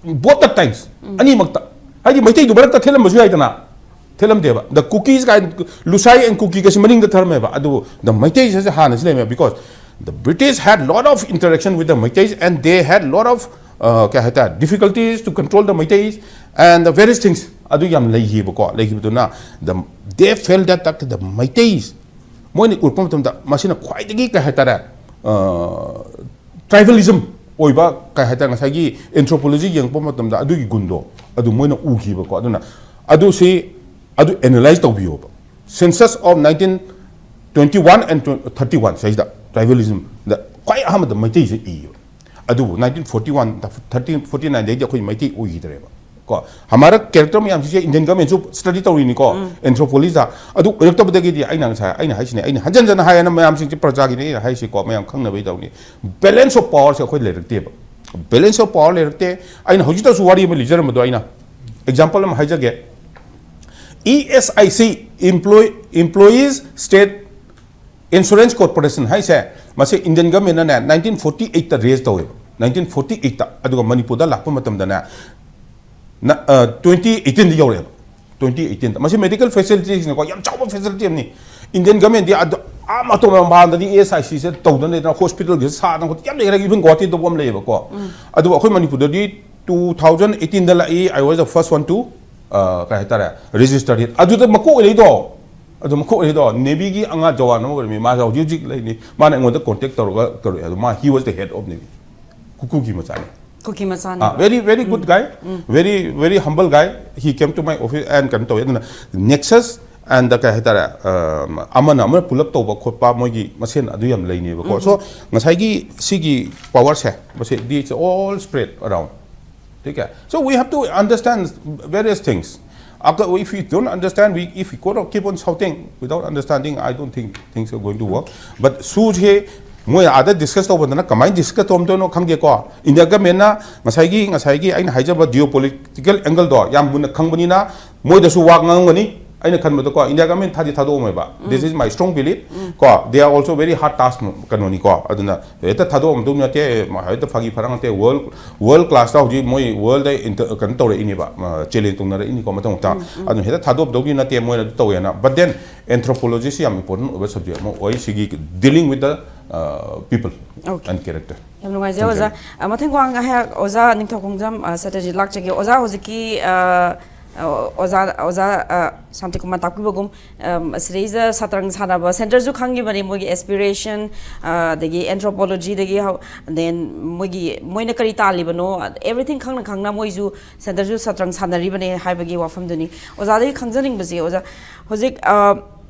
Both the times, ꯑꯅꯤꯃꯛꯇ꯫ ꯍꯥꯏꯗꯤ ꯃꯩꯇꯩꯗꯨ ꯃꯔꯛꯇ ꯊꯦꯠꯂꯝꯕꯁꯨ ꯌꯥꯏꯗꯅ, ꯊꯦꯠꯂꯝꯗꯦꯕ꯫ ꯗ ꯀꯨꯀꯤꯁ ꯀꯥꯏꯅ, ꯂꯨꯁꯥꯏ ꯑꯦꯟ ꯀꯨꯀꯤ ꯀꯁꯤ ꯃꯅꯤꯡꯗ ꯊꯔꯝꯃꯦꯕ꯫ ꯑꯗꯨꯕꯨ ꯗ ꯃꯩꯇꯩꯁꯤꯁꯦ ꯍꯥꯟꯅꯁꯤ ꯂꯩꯔꯝꯃꯦꯕ, because the British had lot of interaction with the Meiteis and they had lot of, uh, ꯀꯩ ꯍꯥꯏꯇꯥꯔꯦ, difficulties to control the Meiteis and the various things ꯑꯗꯨ ꯌꯥꯝ ꯂꯩꯈꯤꯕꯀꯣ꯫ ꯂꯩꯈꯤꯕꯗꯨꯅ the, they felt that, that the Meiteis, ꯃꯣꯏꯅ ꯎꯔꯛꯄ ꯃꯇꯝꯗ ꯃꯁꯤꯅ ꯈ꯭ꯋꯥꯏꯗꯒꯤ ꯀꯩ ꯍꯥꯏꯇꯥꯔꯦ, ꯇ꯭ꯔꯥꯏꯕꯦꯂꯤꯖꯝ ꯑꯣꯏꯕ ꯀꯩ ꯍꯥꯏꯇꯥꯔꯦ, ꯉꯁꯥꯏꯒꯤ ꯑꯦꯟꯊ꯭ꯔꯣꯄꯣꯂꯣꯖꯤ ꯌꯦꯡꯉꯛꯄ ꯃꯇꯝꯗ ꯑꯗꯨꯒꯤ ꯒꯨꯟꯗꯣ ꯑꯗꯨ ꯃꯣꯏꯅ ꯎꯈꯤꯕꯀꯣ꯫ ꯑꯗꯨꯅ ꯑꯗꯨ ꯁꯤ, ꯑꯗꯨ analyse ꯇꯧꯕꯤꯌꯣꯕ꯫ Census of nineteen twenty one and thirty one ꯁꯤꯗ ꯇ꯭ꯔꯥꯏꯕꯦꯂꯤꯖꯝꯗ ꯈ꯭ꯋꯥꯏ ꯑꯍꯥꯟꯕꯗ ꯃꯩꯇꯩꯁꯦ ꯏꯌꯦꯕ꯫ ꯑꯗꯨꯕꯨ nineteen forty one, thirteen forty nine ꯗꯩꯗꯤ ꯑꯩꯈꯣꯏ ꯃꯩꯇꯩ ꯑꯣꯏꯈꯤꯗ꯭ꯔꯦꯕ꯫ ꯀꯣ, ꯍꯃꯥꯔꯛ ꯀꯦꯔꯦꯛꯇꯔ ꯃꯌꯥꯝꯁꯤꯁꯦ ꯏꯟꯗꯤꯌꯟ ꯒꯃꯦꯟꯁꯨ ꯁ꯭ꯇꯗꯤ ꯇꯧꯔꯤꯅꯤꯀꯣ, ꯑꯦꯟꯊ꯭ꯔꯣꯄꯣꯂꯣꯖꯤꯗ꯫ ꯑꯗꯨ ꯑꯣꯏꯔꯛꯇꯕꯗꯒꯤꯗꯤ ꯑꯩꯅ ꯉꯁꯥꯏ ꯑꯩꯅ ꯍꯥꯏꯁꯤꯅꯦ, ꯑꯩꯅ ꯍꯟꯖꯟ ꯍꯟꯖꯟ ꯍꯥꯏꯌꯦꯅ ꯃꯌꯥꯝꯁꯤꯡꯁꯦ ꯄ꯭ꯔꯖꯥꯒꯤꯅꯦ ꯑꯩꯅ ꯍꯥꯏꯁꯤꯀꯣ, ꯃꯌꯥꯝ ꯈꯪꯅꯕꯒꯤ ꯇꯧꯅꯤ꯫ ꯕꯦꯂꯦꯟꯁ ꯑꯣꯐ ꯄꯋꯥꯔꯁꯦ ꯑꯩꯈꯣꯏ ꯂꯩꯔꯛꯇꯦꯕ꯫ ꯕꯦꯂꯦꯟꯁ ꯑꯣꯐ ꯄꯋꯥꯔ ꯂꯩꯔꯛꯇꯦ꯫ ꯑꯩꯅ ꯍꯧꯖꯤꯛꯇꯁꯨ ꯋꯥꯔꯤ ꯑꯃ ꯂꯤꯖꯔꯝꯕꯗꯣ, ꯑꯩꯅ ꯑꯦꯛꯖꯥꯝꯄꯜ ꯑꯃ ꯍꯥꯏꯖꯒꯦ꯫ E S I C, Employ-, Employees State Insurance Corporation ꯍꯥꯏꯁꯦ, ꯃꯁꯤ ꯏꯟꯗꯤꯌꯟ ꯒꯃꯦꯟꯅꯅꯦ nineteen forty eight ꯇ ꯔꯦꯖ ꯇꯧꯋꯦꯕ, nineteen forty eight ꯇ꯫ ꯑꯗꯨꯒ ꯃꯅꯤꯄꯨꯔꯗ ꯂꯥꯛꯄ ꯃꯇꯝꯗꯅꯦ, ꯅ-, ꯑ, twenty eighteen ꯗ ꯌꯧꯔꯛꯑꯦꯕ, twenty eighteen ꯗ꯫ ꯃꯁꯤ ꯃꯦꯗꯤꯀꯦꯜ ꯐꯦꯁꯤꯂꯤꯇꯤꯁꯅꯤꯀꯣ, ꯌꯥꯝ ꯆꯥꯎꯕ ꯐꯦꯁꯤꯂꯤꯇꯤ ꯑꯃꯅꯤ꯫ ꯏꯟꯗꯤꯌꯟ ꯒꯃꯦꯟꯗꯤ ꯑꯗ, ꯑꯥ ꯑꯇꯣꯞꯄ ꯃꯄꯥꯟꯗꯗꯤ E S I C ꯁꯦ ꯇꯧꯗꯅ ꯂꯩꯗꯅ, ꯍꯣꯁꯄꯤꯇꯥꯜꯒꯤꯁꯦ ꯁꯥꯗꯅ ꯈꯣꯠꯇꯅ ꯌꯥꯝ ꯂꯩꯈ꯭ꯔꯦ, ꯏꯚꯟ ꯒꯨꯋꯥꯍꯥꯇꯤꯗ ꯇꯧꯕ ꯑꯃ ꯂꯩꯌꯦꯕꯀꯣ꯫ ꯑꯗꯨꯕꯨ ꯑꯩꯈꯣꯏ ꯃꯅꯤꯄꯨꯔꯗꯗꯤ Two thousand eighteen ꯗ ꯂꯥꯛꯏ, I was the first one to, uh, ꯀꯩ ꯍꯥꯏꯇꯥꯔꯦ, register it. ꯑꯗꯨꯗ ꯃꯀꯣꯛ ꯑꯣꯏꯔꯛꯏꯗꯣ, ꯑꯗꯨ ꯃꯀꯣꯛ ꯑꯣꯏꯔꯛꯏꯗꯣ Navy ꯒꯤ ꯑꯉꯥꯡ ꯖꯋꯥꯟ ꯑꯃ ꯑꯣꯏꯔꯝꯃꯤ, ꯃꯥꯁꯦ ꯍꯧꯖꯤꯛ ꯍꯧꯖꯤꯛ ꯂꯩꯅꯤ, ꯃꯥꯅ ꯑꯩꯉꯣꯟꯗ contact ꯇꯧꯔꯒ ꯇꯧꯔꯛꯑꯦ, ꯑꯗꯣ ꯃꯥ, he was the head of Navy. ꯀꯨꯀꯨꯒꯤ ꯃꯆꯥꯅꯤ. ꯀꯨꯀꯤ ꯃꯆꯥꯅꯤ. Ah, very, very good guy. Very, very humble guy. He came to my office and ꯀꯩꯅꯣ ꯇꯧꯋꯦ꯫ ꯑꯗꯨꯅ nexus and ꯀꯩ ꯍꯥꯏꯇꯥꯔꯦ, ꯑꯝ, ꯑꯃꯅ ꯑꯃꯅ ꯄꯨꯂꯞ ꯇꯧꯕ ꯈꯣꯠꯄ, ꯃꯣꯏꯒꯤ ꯃꯁꯦꯟ ꯑꯗꯨ ꯌꯥꯝ ꯂꯩꯅꯦꯕꯀꯣ꯫ So ꯉꯁꯥꯏꯒꯤ ꯁꯤꯒꯤ power ꯁꯦ, ꯃꯁꯤ, it's all spread around. ठीक है? So we have to understand various things. If we don't understand, we, if we go to keep on shouting without understanding, I don't think things are going to work. But ꯁꯨꯁꯦ ꯃꯣꯏ ꯑꯥꯗ discuss ꯇꯧꯕꯗꯅ ꯀꯃꯥꯏꯅ discuss ꯇꯧꯔꯝꯗꯣꯏꯅꯣ ꯈꯪꯗꯦꯀꯣ꯫ India government ꯅ ꯉꯁꯥꯏꯒꯤ, ꯉꯁꯥꯏꯒꯤ ꯑꯩꯅ ꯍꯥꯏꯖꯕ geopolitical angle ꯗꯣ ꯌꯥꯝ ꯃꯨꯟꯅ ꯈꯪꯕꯅꯤꯅ, ꯃꯣꯏꯗꯁꯨ ꯋꯥ ꯉꯥꯡꯉꯝꯒꯅꯤ, ꯑꯩꯅ ꯈꯟꯕꯗꯀꯣ꯫ India government ꯊꯥꯗꯤ ꯊꯥꯗꯣꯛꯑꯝꯃꯣꯏꯕ, this is my strong belief. ꯀꯣ, they are also very hard task, ꯀꯩꯅꯣꯅꯤꯀꯣ꯫ ꯑꯗꯨꯅ ꯍꯦꯛꯇ ꯊꯥꯗꯣꯛꯑꯝꯗꯧ ꯅꯠꯇꯦ, ꯍꯦꯛꯇ ꯐꯥꯒꯤ ꯐꯔꯥꯡ ꯅꯠꯇꯦ꯫ World, world class ꯇ ꯍꯧꯖꯤꯛ ꯃꯣꯏ world ꯗ inter-, ꯀꯩꯅꯣ ꯇꯧꯔꯛꯏꯅꯦꯕ, challenge ꯇꯧꯅꯔꯛꯏꯅꯤꯀꯣ ꯃꯊꯪ ꯃꯊꯪ꯫ ꯑꯗꯨꯅ ꯍꯦꯛꯇ ꯊꯥꯗꯣꯛꯑꯝꯗꯧꯗꯤ ꯅꯠꯇꯦ, ꯃꯣꯏꯅ ꯑꯗꯨ ꯇꯧꯋꯦꯅ꯫ But then anthropology ꯁꯤ ꯌꯥꯝ important ꯑꯣꯏꯕ subject ꯑꯃ ꯑꯣꯏ ꯁꯤꯒꯤ, dealing with the, uh, people Okay. and character. ꯌꯥꯝ ꯅꯨꯡꯉꯥꯏꯖꯩ ꯑꯣꯖꯥ꯫ ꯑ, ꯃꯊꯪ ꯋꯥꯍꯪ ꯑꯩꯍꯥꯛ ꯑꯣꯖꯥ ꯅꯤꯡꯊꯧꯈꯣꯡꯖꯝ, ꯑ, ꯁꯇ꯭ꯌꯖꯤꯠ ꯂꯥꯛꯆꯒꯦ꯫ ꯑꯣꯖꯥ ꯍꯧꯖꯤꯛꯀꯤ, ꯑ, ꯑ, ꯑꯣꯖꯥ, ꯑꯣꯖꯥ, ꯑ, ꯁꯥꯟꯇꯤꯀꯨꯃꯥꯔ ꯇꯥꯛꯄꯤꯕꯒꯨꯝ, ꯑꯝ, ꯑꯁꯤꯗꯩꯁꯤꯗ ꯁꯇ꯭ꯔꯪ ꯁꯥꯟꯅꯕ centre ꯁꯨ ꯈꯪꯈꯤꯕꯅꯤ, ꯃꯣꯏꯒꯤ aspiration, ꯑ, ꯑꯗꯒꯤ anthropology ꯗꯒꯤ ꯍꯧ-, then ꯃꯣꯏꯒꯤ, ꯃꯣꯏꯅ ꯀꯔꯤ ꯇꯥꯜꯂꯤꯕꯅꯣ, everything ꯈꯪꯅ ꯈꯪꯅ ꯃꯣꯏꯁꯨ centre ꯁꯨ ꯁꯇ꯭ꯔꯪ ꯁꯥꯟꯅꯔꯤꯕꯅꯦ ꯍꯥꯏꯕꯒꯤ ꯋꯥꯐꯝꯗꯨꯅꯤ꯫ ꯑꯣꯖꯥꯗꯒꯤ ꯈꯪꯖꯅꯤꯡꯕꯁꯦ, ꯑꯣꯖꯥ, ꯍꯧꯖꯤꯛ, ꯑ,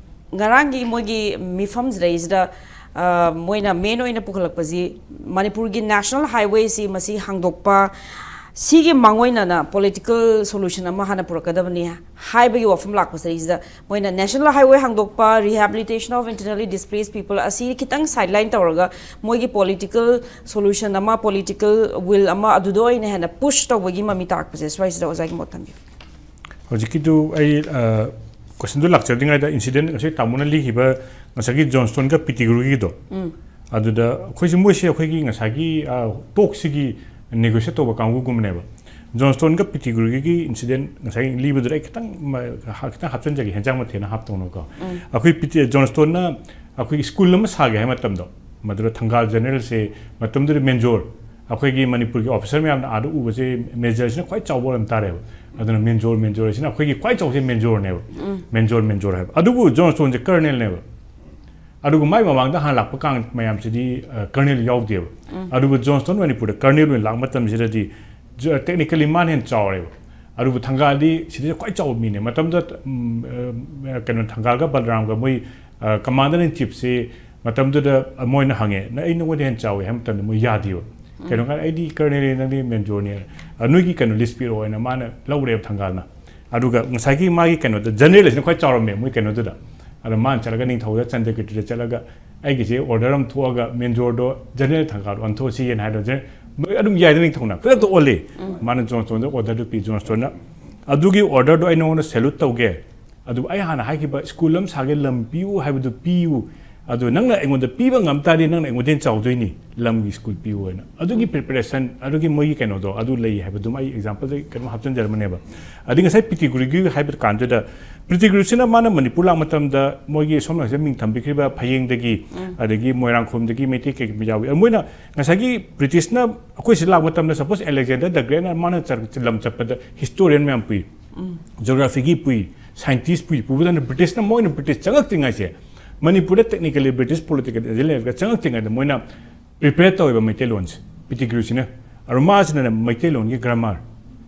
ꯉꯔꯥꯡꯒꯤ ꯃꯣꯏꯒꯤ ꯃꯤꯐꯝꯁꯤꯗꯩꯁꯤꯗ, ꯑ, ꯃꯣꯏꯅ main ꯑꯣꯏꯅ ꯄꯨꯈꯠꯂꯛꯄꯁꯤ ꯃꯅꯤꯄꯨꯔꯒꯤ national highway ꯁꯤ ꯃꯁꯤ ꯍꯥꯡꯗꯣꯛꯄ, ꯁꯤꯒꯤ ꯃꯥꯡꯑꯣꯏꯅꯅ political solution ꯑꯃ ꯍꯥꯟꯅ ꯄꯨꯔꯛꯀꯗꯕꯅꯤ ꯍꯥꯏꯕꯒꯤ ꯋꯥꯐꯝ ꯂꯥꯛꯄꯁꯤꯗꯩꯁꯤꯗ ꯃꯣꯏꯅ national highway ꯍꯥꯡꯗꯣꯛꯄ, rehabilitation of internally displaced people ꯑꯁꯤ ꯈꯤꯇꯪ sideline ꯇꯧꯔꯒ ꯃꯣꯏꯒꯤ political solution ꯑꯃ, political will ꯑꯃ ꯑꯗꯨꯗ ꯑꯣꯏꯅ ꯍꯦꯟꯅ push ꯇꯧꯕꯒꯤ ꯃꯃꯤ ꯇꯥꯔꯛꯄꯁꯦ, ꯁ꯭ꯋꯥꯏꯁꯤꯗ ꯑꯣꯖꯥꯒꯤ ꯃꯣꯠ ꯊꯝꯕꯤꯌꯨ꯫ ꯍꯧꯖꯤꯛꯀꯤꯗꯨ ꯑꯩ, ꯑ, question ꯗꯨ ꯂꯥꯛꯆꯗ꯭ꯔꯤꯉꯩꯗ incident ꯉꯁꯥꯏ ꯇꯥꯃꯣꯅ ꯂꯤꯈꯤꯕ ꯉꯁꯥꯏꯒꯤ Johnston ꯒ Pettigrewꯒꯤꯗꯣ, ꯑꯗꯨꯗ ꯑꯩꯈꯣꯏꯁꯦ, ꯃꯣꯏꯁꯦ ꯑꯩꯈꯣꯏꯒꯤ ꯉꯁꯥꯏꯒꯤ, ꯑ, talk ꯁꯤꯒꯤ negotiate ꯇꯧꯕ ꯀꯥꯡꯕꯨꯒꯨꯝꯕꯅꯦꯕ꯫ Johnston ꯒ Pettigrewꯒꯤ incident ꯉꯁꯥꯏ ꯂꯤꯕꯗꯨꯗ ꯑꯩ ꯈꯤꯇꯪ ꯃ-, ꯍ-, ꯈꯤꯇꯪ ꯍꯥꯞꯆꯤꯟꯖꯒꯦ, ꯍꯦꯟꯖꯥꯡ ꯃꯊꯦꯜꯅ ꯍꯥꯞꯇꯧꯅꯀꯣ꯫ ꯑꯩꯈꯣꯏ Petti-, Johnston ꯅ ꯑꯩꯈꯣꯏꯒꯤ school ꯑꯃ ꯁꯥꯒꯦ ꯍꯥꯏ ꯃꯇꯝꯗꯣ, ꯃꯗꯨꯗ ꯊꯪꯒꯥꯜ general ꯁꯦ ꯃꯇꯝꯗꯨꯗ major ꯑꯩꯈꯣꯏꯒꯤ ꯃꯅꯤꯄꯨꯔꯒꯤ ꯑꯣꯐꯤꯁꯔ ꯃꯌꯥꯝꯅ ꯑꯥꯗ ꯎꯕꯁꯦ ꯃꯦꯖꯔꯁꯤꯅ ꯈ꯭ꯋꯥꯏ ꯆꯥꯎꯕ ꯑꯣꯏꯔꯝ ꯇꯥꯔꯦꯕ꯫ ꯑꯗꯨꯅ ꯃꯦꯟꯖꯣꯔ, ꯃꯦꯟꯖꯣꯔ ꯍꯥꯏꯁꯤꯅ ꯑꯩꯈꯣꯏꯒꯤ ꯈ꯭ꯋꯥꯏ ꯆꯥꯎꯕꯁꯦ ꯃꯦꯟꯖꯣꯔꯅꯦꯕ꯫ ꯃꯦꯟꯖꯣꯔ, ꯃꯦꯟꯖꯣꯔ ꯍꯥꯏꯕ꯫ ꯑꯗꯨꯕꯨ ꯖꯣꯟ ꯁ꯭ꯇꯣꯟꯁꯦ ꯀꯔꯅꯦꯜꯅꯦꯕ꯫ ꯑꯗꯨꯒ ꯃꯥꯏ ꯃꯃꯥꯡꯗ ꯍꯥꯟꯅ ꯂꯥꯛꯄ ꯀꯥꯡ ꯃꯌꯥꯝꯁꯤꯗꯤ, ꯑ, ꯀꯔꯅꯦꯜ ꯌꯥꯎꯗꯦꯕ꯫ ꯑꯗꯨꯕꯨ ꯖꯣꯟ ꯁ꯭ꯇꯣꯟ ꯃꯅꯤꯄꯨꯔꯗ ꯀꯔꯅꯦꯜ ꯑꯣꯏꯅ ꯂꯥꯛꯄ ꯃꯇꯝꯁꯤꯗꯗꯤ ꯖ-, technically ꯃꯥꯅ ꯍꯦꯟꯅ ꯆꯥꯎꯔꯦꯕ꯫ ꯑꯗꯨꯕꯨ ꯊꯪꯒꯥꯜꯗꯤ ꯁꯤꯗꯩꯁꯤꯗ ꯈ꯭ꯋꯥꯏ ꯆꯥꯎꯕ ꯃꯤꯅꯦ꯫ ꯃꯇꯝꯗꯨꯗ, ꯎꯝ, ꯑ, ꯀꯩꯅꯣ, ꯊꯪꯒꯥꯜꯒ ꯕꯂꯔꯥꯝꯒ ꯃꯣꯏ, ꯑ, commander in chiefꯁꯦ ꯃꯇꯝꯗꯨꯗ ꯃꯣꯏꯅ ꯍꯪꯉꯦ, "ꯅꯪ, ꯑꯩ ꯅꯉꯣꯟꯗ ꯍꯦꯟꯅ ꯆꯥꯎꯋꯤ" ꯍꯥꯏꯕ ꯃꯇꯝꯗ ꯃꯣꯏ ꯌꯥꯗꯦꯕ꯫ ꯀꯩꯅꯣ ꯍꯥꯏꯔ, "ꯑꯩꯗꯤ ꯀꯔꯅꯦꯜꯅꯤ, ꯅꯪꯗꯤ ꯃꯦꯟꯖꯣꯔꯅꯤ꯫ ꯑ, ꯅꯣꯏꯒꯤ ꯀꯩꯅꯣ list ꯄꯤꯔꯛꯑꯣ" ꯍꯥꯏꯅ ꯃꯥꯅ ꯂꯧꯔꯦꯕ ꯊꯪꯒꯥꯜꯅ꯫ ꯑꯗꯨꯒ ꯉꯁꯥꯏꯒꯤ ꯃꯥꯒꯤ ꯀꯩꯅꯣꯗ ꯖꯦꯅꯔꯦꯜꯁꯤꯅ ꯈ꯭ꯋꯥꯏ ꯆꯥꯎꯔꯝꯃꯦ ꯃꯣꯏ ꯀꯩꯅꯣꯗꯨꯗ꯫ ꯑꯗꯣ ꯃꯥꯅ ꯆꯠꯂꯒ ꯅꯤꯡꯊꯧꯗ ꯆꯟꯗ꯭ꯔꯀꯤꯇꯤꯗ ꯆꯠꯂꯒ, "ꯑꯩꯒꯤꯁꯦ order ꯑꯃ ꯊꯣꯛꯑꯒ ꯃꯦꯟꯖꯣꯔꯗꯣ ꯖꯦꯅꯔꯦꯜ ꯊꯪꯒꯥꯜ ꯑꯣꯟꯊꯣꯛꯑꯁꯤꯅ" ꯍꯥꯏꯔꯣ, ꯖꯦ-, ꯃꯣꯏ ꯑꯗꯨꯝ ꯌꯥꯏꯗ ꯅꯤꯡꯊꯧꯅ꯫ ꯈꯨꯗꯛꯇ ꯑꯣꯜꯂꯤ꯫ ꯃꯥꯅ ꯖꯣꯟ ꯁ꯭ꯇꯣꯟꯗ orderꯗꯨ ꯄꯤ, ꯖꯣꯟ ꯁ꯭ꯇꯣꯟꯅ꯫ "ꯑꯗꯨꯒꯤ orderꯗꯣ ꯑꯩ ꯅꯉꯣꯟꯗ salute ꯇꯧꯒꯦ꯫ ꯑꯗꯨꯕꯨ ꯑꯩ ꯍꯥꯟꯅ ꯍꯥꯏꯈꯤꯕ ꯁ꯭ꯀꯨꯜ ꯑꯃ ꯁꯥꯒꯦ, ꯂꯝ ꯄꯤꯌꯨ ꯍꯥꯏꯕꯗꯨ ꯄꯤꯌꯨ꯫ ꯑꯗꯨ ꯅꯪꯅ ꯑꯩꯉꯣꯟꯗ ꯄꯤꯕ ꯉꯝ ꯇꯥꯔꯗꯤ ꯅꯪꯅ ꯑꯩꯉꯣꯟꯗ ꯍꯦꯟꯅ ꯆꯥꯎꯗꯣꯏꯅꯤ, ꯂꯝꯒꯤ ꯁ꯭ꯀꯨꯜ ꯄꯤꯌꯨ" ꯍꯥꯏꯅ꯫ ꯑꯗꯨꯒꯤ preparation, ꯑꯗꯨꯒꯤ ꯃꯣꯏꯒꯤ ꯀꯩꯅꯣꯗꯣ ꯑꯗꯨ ꯂꯩ ꯍꯥꯏꯕꯗꯨꯃ ꯑꯩ exampleꯗ ꯀꯩꯅꯣꯝ ꯍꯥꯞꯆꯤꯟꯖꯔꯝꯕꯅꯦꯕ꯫ ꯑꯗꯩ ꯉꯁꯥꯏ ꯄꯤꯇꯤꯒ꯭ꯔꯤꯒꯤ ꯍꯥꯏꯕ ꯀꯥꯟꯗꯨꯗ, ꯄꯤꯇꯤꯒ꯭ꯔꯤꯁꯤꯅ ꯃꯥꯅ ꯃꯅꯤꯄꯨꯔ ꯂꯥꯛꯄ ꯃꯇꯝꯗ ꯃꯣꯏꯒꯤ ꯁꯣꯝ ꯅꯥꯀꯟꯁꯤꯗ ꯃꯤꯡ ꯊꯝꯕꯤꯈ꯭ꯔꯤꯕ ꯐꯌꯦꯡꯗꯒꯤ, ꯑꯗꯒꯤ ꯃꯣꯏꯔꯥꯡꯈꯣꯝꯗꯒꯤ ꯃꯩꯇꯩ ꯀꯩ ꯌꯥꯎꯏ꯫ ꯑꯗꯨ ꯃꯣꯏꯅ ꯉꯁꯥꯏꯒꯤ ꯕ꯭ꯔꯤꯇꯤꯁꯅ ꯑꯩꯈꯣꯏ ꯁꯤꯗ ꯂꯥꯛꯄ ꯃꯇꯝꯗ, suppose Alexander the Greatꯅ ꯃꯥꯅ ꯆꯠ-, ꯂꯝ ꯆꯠꯄꯗ historian ꯃꯌꯥꯝ ꯄꯨꯏ, geographyꯒꯤ ꯄꯨꯏ, scientist ꯄꯨꯏ, ꯄꯨꯕꯗꯅ ꯕ꯭ꯔꯤꯇꯤꯁꯅ, ꯃꯣꯏꯅ ꯕ꯭ꯔꯤꯇꯤꯁ ꯆꯪꯉꯛꯇ꯭ꯔꯤꯉꯩꯁꯦ, ꯃꯅꯤꯄꯨꯔꯗ technically ꯕ꯭ꯔꯤꯇꯤꯁ political agent ꯂꯩꯔꯒ ꯆꯪꯉꯛꯇ꯭ꯔꯤꯉꯩꯗ ꯃꯣꯏꯅ prepare ꯇꯧꯋꯦꯕ ꯃꯩꯇꯩꯂꯣꯟꯁꯦ꯫ ꯄꯤꯇꯤꯒ꯭ꯔꯤꯁꯤꯅ, ꯑꯗꯣ ꯃꯥꯁꯤꯅꯅꯦ ꯃꯩꯇꯩꯂꯣꯟꯒꯤ grammar,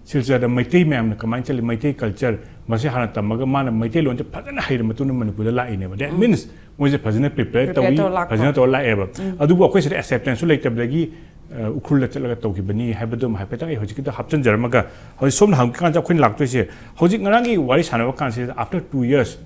ꯁꯤꯜꯆꯔꯗ ꯃꯩꯇꯩ ꯃꯌꯥꯝꯅ ꯀꯃꯥꯏꯅ ꯆꯠꯂꯤ, ꯃꯩꯇꯩ culture, ꯃꯁꯤ ꯍꯥꯟꯅ ꯇꯝꯃꯒ ꯃꯥꯅ ꯃꯩꯇꯩꯂꯣꯟꯁꯦ ꯐꯖꯅ ꯍꯩꯔ ꯃꯇꯨꯡꯗ ꯃꯅꯤꯄꯨꯔꯗ ꯂꯥꯛꯏꯅꯦꯕ꯫ That means ꯃꯣꯏꯁꯦ ꯐꯖꯅ prepare prepare ꯇꯧꯏ, ꯇꯧꯔ ꯂꯥꯛꯄ꯫ ꯐꯖꯅ ꯇꯧꯔ ꯂꯥꯛꯑꯦꯕ꯫ ꯑꯗꯨꯕꯨ ꯑꯩꯈꯣꯏ ꯁꯤꯗ acceptanceꯁꯨ ꯂꯩꯇꯕꯗꯒꯤ, ꯑ, ꯎꯈ꯭ꯔꯨꯜꯗ ꯆꯠꯂꯒ ꯇꯧꯈꯤꯕꯅꯤ ꯍꯥꯏꯕꯗꯨꯃ ꯍꯥꯏꯐꯦꯠꯇꯪ ꯑꯩ ꯍꯧꯖꯤꯛꯀꯤꯗ ꯍꯥꯞꯆꯤꯟꯖꯔꯝꯃꯒ, ꯍꯧꯖꯤꯛ ꯁꯣꯝꯅ ꯍꯪꯕ ꯀꯥꯟꯗ ꯑꯩꯈꯣꯏꯅ ꯂꯥꯛꯇꯣꯏꯁꯦ, ꯍꯧꯖꯤꯛ ꯉꯔꯥꯡꯒꯤ ꯋꯥꯔꯤ ꯁꯥꯟꯅꯕ ꯀꯥꯟꯁꯤꯗ, after two years,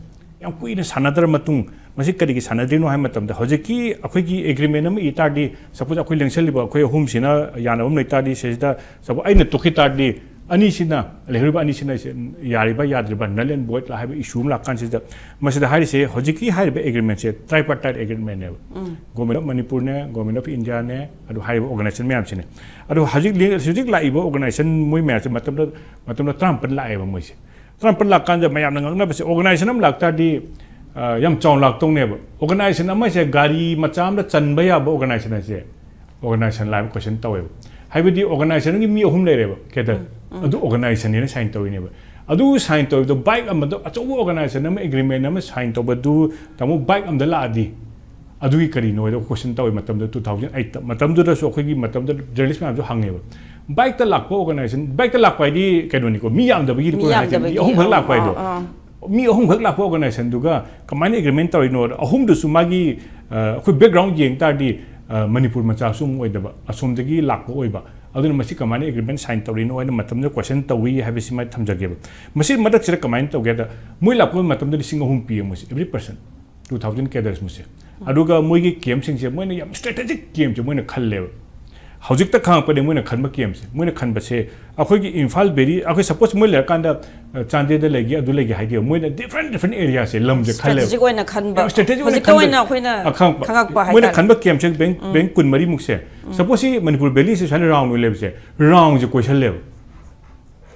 ꯌꯥꯝ ꯀꯨꯏꯅ ꯁꯥꯟꯅꯗ꯭ꯔ ꯃꯇꯨꯡ, ꯃꯁꯤ ꯀꯔꯤꯒꯤ ꯁꯥꯟꯅꯗ꯭ꯔꯤꯅꯣ ꯍꯥꯏꯕ ꯃꯇꯝꯗ, ꯍꯧꯖꯤꯛꯀꯤ ꯑꯩꯈꯣꯏꯒꯤ agreement ꯑꯃ ꯏ ꯇꯥꯔꯗꯤ, suppose ꯑꯩꯈꯣꯏ ꯂꯦꯡꯁꯜꯂꯤꯕ ꯑꯩꯈꯣꯏ ꯑꯍꯨꯝꯁꯤꯅ ꯌꯥꯅꯕ ꯑꯃ ꯂꯩ ꯇꯥꯔꯗꯤ, ꯁꯤꯁꯤꯗ suppose ꯑꯩꯅ ꯇꯣꯛꯈꯤ ꯇꯥꯔꯗꯤ, ꯑꯅꯤꯁꯤꯅ, ꯂꯩꯍꯧꯔꯤꯕ ꯑꯅꯤꯁꯤꯅ ꯁꯤ ꯌꯥꯔꯤꯕ ꯌꯥꯗ꯭ꯔꯤꯕ, null and void ꯂꯥ ꯍꯥꯏꯕ issue ꯑꯃ ꯂꯥꯛꯀꯥꯟꯁꯤꯗ, ꯃꯁꯤꯗ ꯍꯥꯏꯔꯤꯁꯦ ꯍꯧꯖꯤꯛꯀꯤ ꯍꯥꯏꯔꯤꯕ agreementꯁꯦ tripartite agreementꯅꯦꯕ꯫ Government of ꯃꯅꯤꯄꯨꯔꯅꯦ, Government of Indiaꯅꯦ, ꯑꯗꯨ ꯍꯥꯏꯔꯤꯕ organization ꯃꯌꯥꯝꯁꯤꯅꯦ꯫ ꯑꯗꯣ ꯍꯧꯖꯤꯛ ꯂꯤ-, ꯍꯧꯖꯤꯛ ꯂꯥꯛꯏꯕ organization ꯃꯣꯏ ꯃꯌꯥꯝꯁꯦ ꯃꯇꯝꯗ, ꯃꯇꯝꯗ ꯇꯔꯥꯃꯥꯄꯟ ꯂꯥꯛꯑꯦꯕ ꯃꯣꯏꯁꯦ꯫ ꯇꯔꯥꯃꯥꯄꯟ ꯂꯥꯛꯀꯥꯟꯗ ꯃꯌꯥꯝꯅ ꯉꯥꯡꯅꯕꯁꯦ, organization ꯑꯃ ꯂꯥꯛꯇꯥꯔꯗꯤ, ꯑ, ꯌꯥꯝ ꯆꯥꯎꯅ ꯂꯥꯛꯇꯧꯅꯦꯕ꯫ Organization ꯑꯃꯁꯦ ꯒꯥꯔꯤ ꯃꯆꯥ ꯑꯃꯗ ꯆꯟꯕ ꯌꯥꯕ organization ꯍꯥꯏꯁꯦ ꯑꯣꯔꯒꯅꯥꯏꯖꯦꯁꯟ ꯂꯥꯏꯕ ꯀꯣꯏꯁꯟ ꯇꯧꯋꯦꯕ꯫ ꯍꯥꯏꯕꯗꯤ ꯑꯣꯔꯒꯅꯥꯏꯖꯦꯁꯟꯒꯤ ꯃꯤ ꯑꯍꯨꯝ ꯂꯩꯔꯦꯕ, ꯀꯦꯗꯔ꯫ ꯑꯗꯨ ꯑꯣꯔꯒꯅꯥꯏꯖꯦꯁꯟꯅꯦꯅ ꯁꯥꯏꯟ ꯇꯧꯔꯤꯅꯦꯕ꯫ ꯑꯗꯨ ꯁꯥꯏꯟ ꯇꯧꯔꯤꯗꯣ ꯕꯥꯏꯛ ꯑꯃꯗ, ꯑꯆꯧꯕ ꯑꯣꯔꯒꯅꯥꯏꯖꯦꯁꯟ ꯑꯃ ꯑꯦꯒ꯭ꯔꯤꯃꯦꯟ ꯑꯃ ꯁꯥꯏꯟ ꯇꯧꯕꯗꯨ, ꯇꯥꯃꯣ, ꯕꯥꯏꯛ ꯑꯃꯗ ꯂꯥꯛꯑꯗꯤ ꯑꯗꯨꯒꯤ ꯀꯔꯤꯅꯣ ꯍꯥꯏꯗ ꯀꯣꯏꯁꯟ ꯇꯧꯋꯦ ꯃꯇꯝꯗꯨꯗ, ꯇꯨ ꯊꯥꯎꯖꯟ ꯑꯩꯠꯇ꯫ ꯃꯇꯝꯗꯨꯗꯁꯨ ꯑꯩꯈꯣꯏꯒꯤ ꯃꯇꯝꯗꯨꯗ ꯖꯔꯅꯦꯂꯤꯁ ꯃꯌꯥꯝꯁꯨ ꯍꯪꯉꯦꯕ, ꯕꯥꯏꯛꯇ ꯂꯥꯛꯄ ꯑꯣꯔꯒꯅꯥꯏꯖꯦꯁꯟ, ꯕꯥꯏꯛꯇ ꯂꯥꯛꯄ ꯍꯥꯏꯗꯤ ꯀꯩꯅꯣꯅꯤꯀꯣ, ꯃꯤ ꯌꯥꯝꯗꯕꯒꯤ ꯃꯤ ꯀꯣꯏꯁꯟ ꯍꯥꯏꯁꯦ, ꯃꯤ ꯌꯥꯝꯗꯕꯒꯤ, ꯑꯍꯨꯝꯈꯛ ꯑꯣ, ꯂꯥꯛꯄ ꯍꯥꯏꯗꯣ꯫ ꯑꯣ, ꯑꯣ꯫ ꯃꯤ ꯑꯍꯨꯝꯈꯛ ꯂꯥꯛꯄ ꯑꯣꯔꯒꯅꯥꯏꯖꯦꯁꯟꯗꯨꯒ ꯀꯃꯥꯏꯅ ꯑꯦꯒ꯭ꯔꯤꯃꯦꯟ ꯇꯧꯔꯤꯅꯣ? ꯑꯍꯨꯝꯗꯨꯁꯨ ꯃꯥꯒꯤ, ꯑ, ꯑꯩꯈꯣꯏ ꯕꯦꯛꯒ꯭ꯔꯥꯎꯟ ꯌꯦꯡ ꯇꯥꯔꯗꯤ, ꯑ, ꯃꯅꯤꯄꯨꯔ ꯃꯆꯥꯁꯨ ꯑꯃꯨꯛ ꯑꯣꯏꯗꯕ, ꯑꯁꯣꯝꯗꯒꯤ ꯂꯥꯛꯄ ꯑꯣꯏꯕ꯫ ꯑꯗꯨꯅ ꯃꯁꯤ ꯀꯃꯥꯏꯅ ꯑꯦꯒ꯭ꯔꯤꯃꯦꯟ ꯁꯥꯏꯟ ꯇꯧꯔꯤꯅꯣ ꯍꯥꯏꯅ ꯃꯇꯝꯗꯨꯗ ꯀꯣꯏꯁꯟ ꯇꯧꯏ ꯍꯥꯏꯕꯁꯤꯃ ꯊꯝꯖꯒꯦꯕ꯫ ꯃꯁꯤ ꯃꯔꯛꯁꯤꯗ ꯀꯃꯥꯏꯅ ꯇꯧꯒꯦꯗ, ꯃꯣꯏ ꯂꯥꯛꯄ ꯃꯇꯝꯗ ꯂꯤꯁꯤꯡ ꯑꯍꯨꯝ ꯄꯤꯌꯦ ꯃꯣꯏꯁꯦ, every person, two thousand cadres ꯃꯨꯛꯁꯦ꯫ ꯑꯗꯨꯒ ꯃꯣꯏꯒꯤ ꯀꯦꯝꯞꯁꯤꯡꯁꯦ ꯃꯣꯏꯅ ꯌꯥꯝ ꯁ꯭ꯇ꯭ꯔꯦꯇꯦꯖꯤꯛ ꯀꯦꯝꯞꯁꯦ ꯃꯣꯏꯅ ꯈꯜꯂꯦꯕ꯫ ꯍꯧꯖꯤꯛꯇ ꯈꯪꯉꯛꯄꯗ ꯃꯣꯏꯅ ꯈꯟꯕ ꯀꯦꯝꯞꯁꯦ, ꯃꯣꯏꯅ ꯈꯟꯕꯁꯦ ꯑꯩꯈꯣꯏꯒꯤ ꯏꯝꯐꯥꯜ ꯚꯦꯂꯤ, ꯑꯩꯈꯣꯏ ꯁꯄꯣꯁ ꯃꯣꯏ ꯂꯩꯔꯀꯥꯟꯗ, ꯑ, ꯆꯥꯟꯗꯦꯜꯗ ꯂꯩꯒꯦ, ꯑꯗꯨ ꯂꯩꯒꯦ ꯍꯥꯏꯗꯦꯕ꯫ ꯃꯣꯏꯅ ꯗꯤꯐ꯭ꯔꯦꯟ ꯗꯤꯐ꯭ꯔꯦꯟ ꯑꯦꯔꯤꯌꯥꯁꯦ, ꯂꯝꯁꯦ ꯈꯜꯂꯦꯕ꯫ ꯁ꯭ꯇ꯭ꯔꯦꯇꯦꯖꯤꯛ ꯑꯣꯏꯅ ꯈꯟꯕ, ꯌꯥꯝ ꯁ꯭ꯇ꯭ꯔꯦꯇꯦꯖꯤꯛ ꯑꯣꯏꯅ ꯍꯧꯖꯤꯛꯇ ꯈꯟꯕ, ꯑꯣꯏꯅ ꯑꯩꯈꯣꯏꯅ ꯑꯈꯪꯕ꯫ ꯈꯪꯉꯛꯄ ꯃꯣꯏꯅ ꯍꯥꯏꯇꯥꯔꯦ꯫ ꯈꯟꯕ ꯀꯦꯝꯞꯁꯦ ꯕꯦꯡꯛ, ꯎꯝ꯫ ꯕꯦꯡꯛ ꯀꯨꯟꯃꯔꯤꯃꯨꯛꯁꯦ꯫ ꯎꯝ꯫ ꯁꯄꯣꯁ ꯁꯤ ꯃꯅꯤꯄꯨꯔ ꯚꯦꯂꯤꯁꯦ ꯁꯨꯃꯥꯏꯅ ꯔꯥꯎꯟ ꯑꯣꯏꯅ ꯂꯩꯕꯁꯦ, ꯔꯥꯎꯟꯁꯦ ꯀꯣꯏꯁꯜꯂꯦꯕ꯫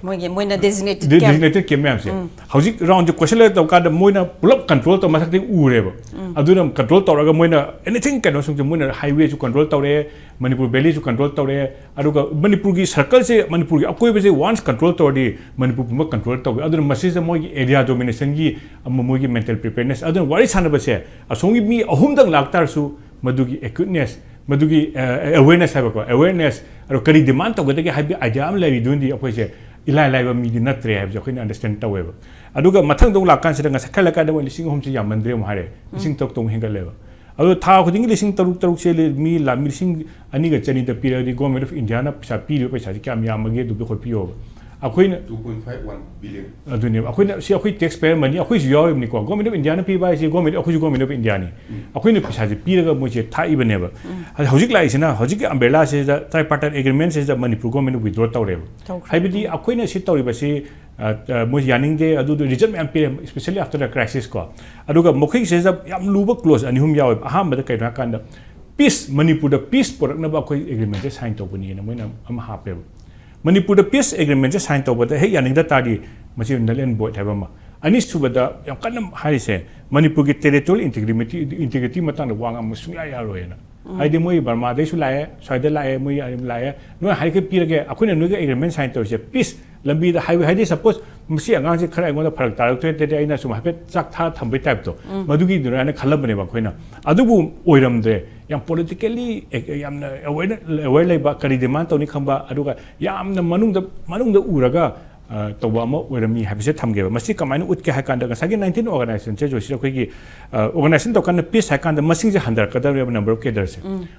ꯃꯣꯏꯒꯤ, ꯃꯣꯏꯅ ꯗꯦꯖꯤꯒꯅꯦꯇꯦꯗ ꯗꯦ-, ꯀꯦꯝꯞ꯫ ꯗꯦꯖꯤꯒꯅꯦꯇꯦꯗ ꯀꯦꯝꯞ ꯃꯌꯥꯝꯁꯦ꯫ ꯎꯝ꯫ ꯍꯧꯖꯤꯛ ꯔꯥꯎꯟꯁꯦ ꯀꯣꯏꯁꯜꯂꯒ ꯇꯧ ꯀꯥꯟꯗ ꯃꯣꯏꯅ ꯄꯨꯂꯞ ꯀꯟꯇ꯭ꯔꯣꯜ ꯇꯧ ꯃꯊꯛꯇꯒꯤ ꯎꯔꯦꯕ꯫ ꯎꯝ꯫ ꯑꯗꯨꯅ ꯀꯟꯇ꯭ꯔꯣꯜ ꯇꯧꯔꯒ ꯃꯣꯏꯅ ꯑꯦꯅꯤꯊꯤꯡ ꯀꯩꯅꯣꯁꯤꯡꯁꯦ ꯃꯣꯏꯅ ꯍꯥꯏꯋꯦꯁꯨ ꯀꯟꯇ꯭ꯔꯣꯜ ꯇꯧꯔꯦ, ꯃꯅꯤꯄꯨꯔ ꯚꯦꯂꯤꯁꯨ ꯀꯟꯇ꯭ꯔꯣꯜ ꯇꯧꯔꯦ, ꯑꯗꯨꯒ ꯃꯅꯤꯄꯨꯔꯒꯤ ꯁꯔꯀꯜꯁꯦ, ꯃꯅꯤꯄꯨꯔꯒꯤ ꯑꯀꯣꯏꯕꯁꯦ ꯋꯥꯟꯁ ꯀꯟꯇ꯭ꯔꯣꯜ ꯇꯧꯔꯗꯤ ꯃꯅꯤꯄꯨꯔ ꯄꯨꯝꯕ ꯀꯟꯇ꯭ꯔꯣꯜ ꯇꯧꯋꯦ꯫ ꯑꯗꯨꯅ ꯃꯁꯤꯁꯤꯗ ꯃꯣꯏꯒꯤ ꯑꯦꯔꯤꯌꯥ ꯗꯣꯃꯤꯅꯦꯁꯟꯒꯤ ꯑꯃ ꯃꯣꯏꯒꯤ ꯃꯦꯟꯇꯦꯜ ꯄ꯭ꯔꯤꯄꯦꯌꯔꯅꯦꯁ꯫ ꯑꯗꯨꯅ ꯋꯥꯔꯤ ꯁꯥꯟꯅꯕꯁꯦ ꯑꯁꯣꯝꯒꯤ ꯃꯤ ꯑꯍꯨꯝꯗꯪ ꯂꯥꯛꯇꯥꯔꯁꯨ ꯃꯗꯨꯒꯤ ꯑꯦꯀ꯭ꯌꯨꯠꯅꯦꯁ, ꯃꯗꯨꯒꯤ, ꯑ, ꯑꯦꯋꯦꯔꯅꯦꯁ ꯍꯥꯏꯕꯀꯣ, ꯑꯦꯋꯦꯔꯅꯦꯁ, ꯑꯗꯣ ꯀꯔꯤ ꯗꯤꯃꯥꯟ ꯇꯧꯒꯗꯒꯦ ꯍꯥꯏꯕꯒꯤ ꯑꯥꯏꯗꯤꯌꯥ ꯑꯃ ꯂꯩꯔꯤꯗꯨꯅꯗꯤ ꯑꯩꯈꯣꯏꯁꯦ ꯏꯂꯥꯏ ꯂꯥꯏꯕ ꯃꯤꯗꯤ ꯅꯠꯇ꯭ꯔꯦ ꯍꯥꯏꯕꯁꯦ ꯑꯩꯈꯣꯏꯅ ꯑꯟꯗꯔꯁ꯭ꯇꯦꯟ ꯇꯧꯋꯦꯕ꯫ ꯑꯗꯨꯒ ꯃꯊꯪꯗ ꯑꯃꯨꯛ ꯂꯥꯛꯀꯥꯟꯁꯤꯗ ꯉꯁꯥꯏ ꯈꯔ ꯂꯩꯀꯥꯏꯗ ꯃꯣꯏ ꯂꯤꯁꯤꯡ ꯑꯍꯨꯝꯁꯦ ꯌꯥꯝꯃꯟꯗ꯭ꯔꯦ ꯑꯃꯨꯛ ꯍꯥꯏꯔꯦ, ꯎꯝ꯫ ꯂꯤꯁꯤꯡ ꯇꯔꯨꯛꯇ ꯑꯃꯨꯛ ꯍꯦꯟꯒꯠꯂꯦꯕ꯫ ꯑꯗꯣ ꯊꯥ ꯈꯨꯗꯤꯡꯒꯤ ꯂꯤꯁꯤꯡ ꯇꯔꯨꯛ ꯇꯔꯨꯛꯁꯦ ꯂꯤ-, ꯃꯤ ꯂꯥ-, ꯃꯤ ꯂꯤꯁꯤꯡ ꯑꯅꯤꯒ ꯆꯅꯤꯗ ꯄꯤꯔꯒꯗꯤ ꯒꯣꯔꯃꯦꯟ ꯑꯣꯐ ꯏꯟꯗꯤꯌꯥꯅ ꯄꯩꯁꯥ ꯄꯤꯔꯤꯕ ꯄꯩꯁꯥꯁꯦ ꯀꯌꯥꯝ ꯌꯥꯝꯃꯒꯦ ꯑꯗꯨꯗ ꯍꯣꯠꯄꯤꯌꯣꯕ꯫ ꯑꯩꯈꯣꯏꯅ two point five one billion꯫ ꯑꯗꯨꯅꯦꯕ꯫ ꯑꯩꯈꯣꯏꯅ, ꯁꯤ ꯑꯩꯈꯣꯏ ꯇꯦꯛꯁ ꯄꯦꯌꯔ ꯃꯅꯤ, ꯑꯩꯈꯣꯏꯁꯨ ꯌꯥꯎꯔꯤꯕꯅꯤꯀꯣ꯫ ꯒꯣꯔꯃꯦꯟ ꯑꯣꯐ ꯏꯟꯗꯤꯌꯥꯅ ꯄꯤꯕ ꯍꯥꯏꯁꯦ, ꯒꯣꯔꯃꯦꯟ, ꯑꯩꯈꯣꯏꯁꯨ ꯒꯣꯔꯃꯦꯟ ꯑꯣꯐ ꯏꯟꯗꯤꯌꯥꯅꯤ꯫ ꯎꯝ꯫ ꯑꯩꯈꯣꯏꯅ ꯄꯩꯁꯥꯁꯦ ꯄꯤꯔꯒ ꯃꯣꯏꯁꯦ ꯊꯥꯛꯏꯕꯅꯦꯕ꯫ ꯎꯝ꯫ ꯍꯧꯖꯤꯛ ꯂꯥꯛꯏꯁꯤꯅ, ꯍꯧꯖꯤꯛꯀꯤ ꯑꯝꯕ꯭ꯔꯦꯂꯥꯁꯤꯗ, tripartite ꯑꯦꯒ꯭ꯔꯤꯃꯦꯟꯁꯤꯗ ꯃꯅꯤꯄꯨꯔ ꯒꯣꯔꯃꯦꯟꯅ ꯋꯤꯗ꯭ꯔꯣ ꯇꯧꯔꯦꯕ꯫ ꯇꯧꯈ꯭ꯔꯦ꯫ ꯍꯥꯏꯕꯗꯤ ꯎꯝ꯫ ꯑꯩꯈꯣꯏꯅ ꯁꯤ ꯇꯧꯔꯤꯕꯁꯤ, ꯑ, ꯑ, ꯃꯣꯏ ꯌꯥꯅꯤꯡꯗꯦ, ꯑꯗꯨꯗꯣ ꯔꯤꯖꯟ ꯃꯌꯥꯝ ꯄꯤꯔꯦ, especially after the crisis ꯀꯣ꯫ ꯑꯗꯨꯒ ꯃꯈꯣꯏꯒꯤꯁꯤꯗ ꯌꯥꯝ ꯂꯨꯕ ꯀ꯭ꯂꯣꯖ ꯑꯅꯤ ꯑꯍꯨꯝ ꯌꯥꯎꯋꯦꯕ꯫ ꯑꯍꯥꯟꯕꯗ ꯀꯩꯅꯣ ꯍꯥꯏꯀꯥꯟꯗ, ꯄꯤꯁ, ꯃꯅꯤꯄꯨꯔꯗ ꯄꯤꯁ ꯄꯨꯔꯛꯅꯕ ꯑꯩꯈꯣꯏ ꯑꯦꯒ꯭ꯔꯤꯃꯦꯟꯁꯦ ꯁꯥꯏꯟ ꯇꯧꯕꯅꯤꯅ ꯃꯣꯏꯅ ꯑꯃ ꯍꯥꯞꯄꯦꯕ꯫ ꯃꯅꯤꯄꯨꯔꯗ ꯄꯤꯁ ꯑꯦꯒ꯭ꯔꯤꯃꯦꯟꯁꯦ ꯁꯥꯏꯟ ꯇꯧꯕꯗ ꯍꯦꯛ ꯌꯥꯅꯤꯡꯗ ꯇꯥꯔꯗꯤ ꯃꯁꯤ null and void ꯍꯥꯏꯕ ꯑꯃ꯫ ꯑꯅꯤꯁꯨꯕꯗ ꯌꯥꯝ ꯀꯟꯅ ꯍꯥꯏꯔꯤꯁꯦ, ꯃꯅꯤꯄꯨꯔꯒꯤ territorial integrity, integrity ꯃꯇꯥꯡꯗ ꯋꯥ ꯉꯥꯡꯕ ꯁꯨꯡꯌꯥ ꯌꯥꯔꯣꯏꯅ꯫ ꯍꯥꯏꯗꯤ ꯃꯣꯏ ꯕꯔꯃꯥꯗꯩꯁꯨ ꯂꯥꯛꯑꯦ, ꯁ꯭ꯋꯥꯏꯗ ꯂꯥꯛꯑꯦ, ꯃꯣꯏ ꯂꯥꯛꯑꯦ, ꯅꯣꯏ ꯍꯥꯏꯔꯤꯈꯩ ꯄꯤꯔꯒꯦ, ꯑꯩꯈꯣꯏꯅ ꯅꯣꯏꯒ ꯑꯦꯒ꯭ꯔꯤꯃꯦꯟ ꯁꯥꯏꯟ ꯇꯧꯔꯤꯁꯦ ꯄꯤꯁ ꯂꯝꯕꯤꯗ ꯍꯥꯏꯋꯦ, ꯍꯥꯏꯗꯤ ꯁꯄꯣꯁ ꯃꯁꯤ ꯑꯉꯥꯡꯁꯦ ꯈꯔ ꯑꯩꯉꯣꯟꯗ ꯐꯔꯛ ꯇꯥꯔꯛꯇ꯭ꯔꯦ, ꯑꯗꯨꯗꯤ ꯑꯩꯅ ꯁꯨꯝ ꯍꯥꯏꯐꯦꯠ ꯆꯥꯛ ꯊꯥ ꯊꯝꯕꯩ ꯇꯥꯏꯞꯇꯣ, ꯃꯗꯨꯒꯤ ꯑꯗꯨꯃꯥꯏꯅ ꯈꯜꯂꯝꯕꯅꯦꯕ ꯑꯩꯈꯣꯏꯅ꯫ ꯑꯗꯨꯕꯨ ꯑꯣꯏꯔꯝꯗ꯭ꯔꯦ꯫ ꯌꯥꯝ ꯄꯣꯂꯤꯇꯤꯀꯦꯜꯂꯤ ꯌꯥꯝꯅ ꯑꯦꯋꯦꯔ, ꯑꯦꯋꯦꯔ ꯂꯩꯕ, ꯀꯔꯤ ꯗꯤꯃꯥꯟ ꯇꯧꯅꯤ ꯈꯪꯕ, ꯑꯗꯨꯒ ꯌꯥꯝꯅ ꯃꯅꯨꯡꯗ, ꯃꯅꯨꯡꯗ ꯎꯔꯒ ꯑ, ꯇꯧꯕ ꯑꯃ ꯑꯣꯏꯔꯝꯃꯤ ꯍꯥꯏꯕꯁꯦ ꯊꯝꯒꯦꯕ꯫ ꯃꯁꯤ ꯀꯃꯥꯏꯅ ꯎꯠꯀꯦ ꯍꯥꯏ ꯀꯥꯟꯗ, ꯉꯁꯥꯏꯒꯤ ꯅꯥꯏꯟꯇꯤꯟ ꯑꯣꯔꯒꯅꯥꯏꯖꯦꯁꯟꯁꯦ ꯖꯣꯁꯤꯗ ꯑꯩꯈꯣꯏꯒꯤ, ꯑ, ꯑꯣꯔꯒꯅꯥꯏꯖꯦꯁꯟ ꯇꯧꯔꯀꯥꯟꯗ ꯄꯤꯁ ꯍꯥꯏ ꯀꯥꯟꯗ ꯃꯁꯤꯡꯁꯦ ꯍꯟꯊꯔꯛꯀꯗꯧꯔꯦꯕ, ꯅꯝꯕꯔ ꯑꯣꯐ ꯀꯦꯗꯔꯁꯦ꯫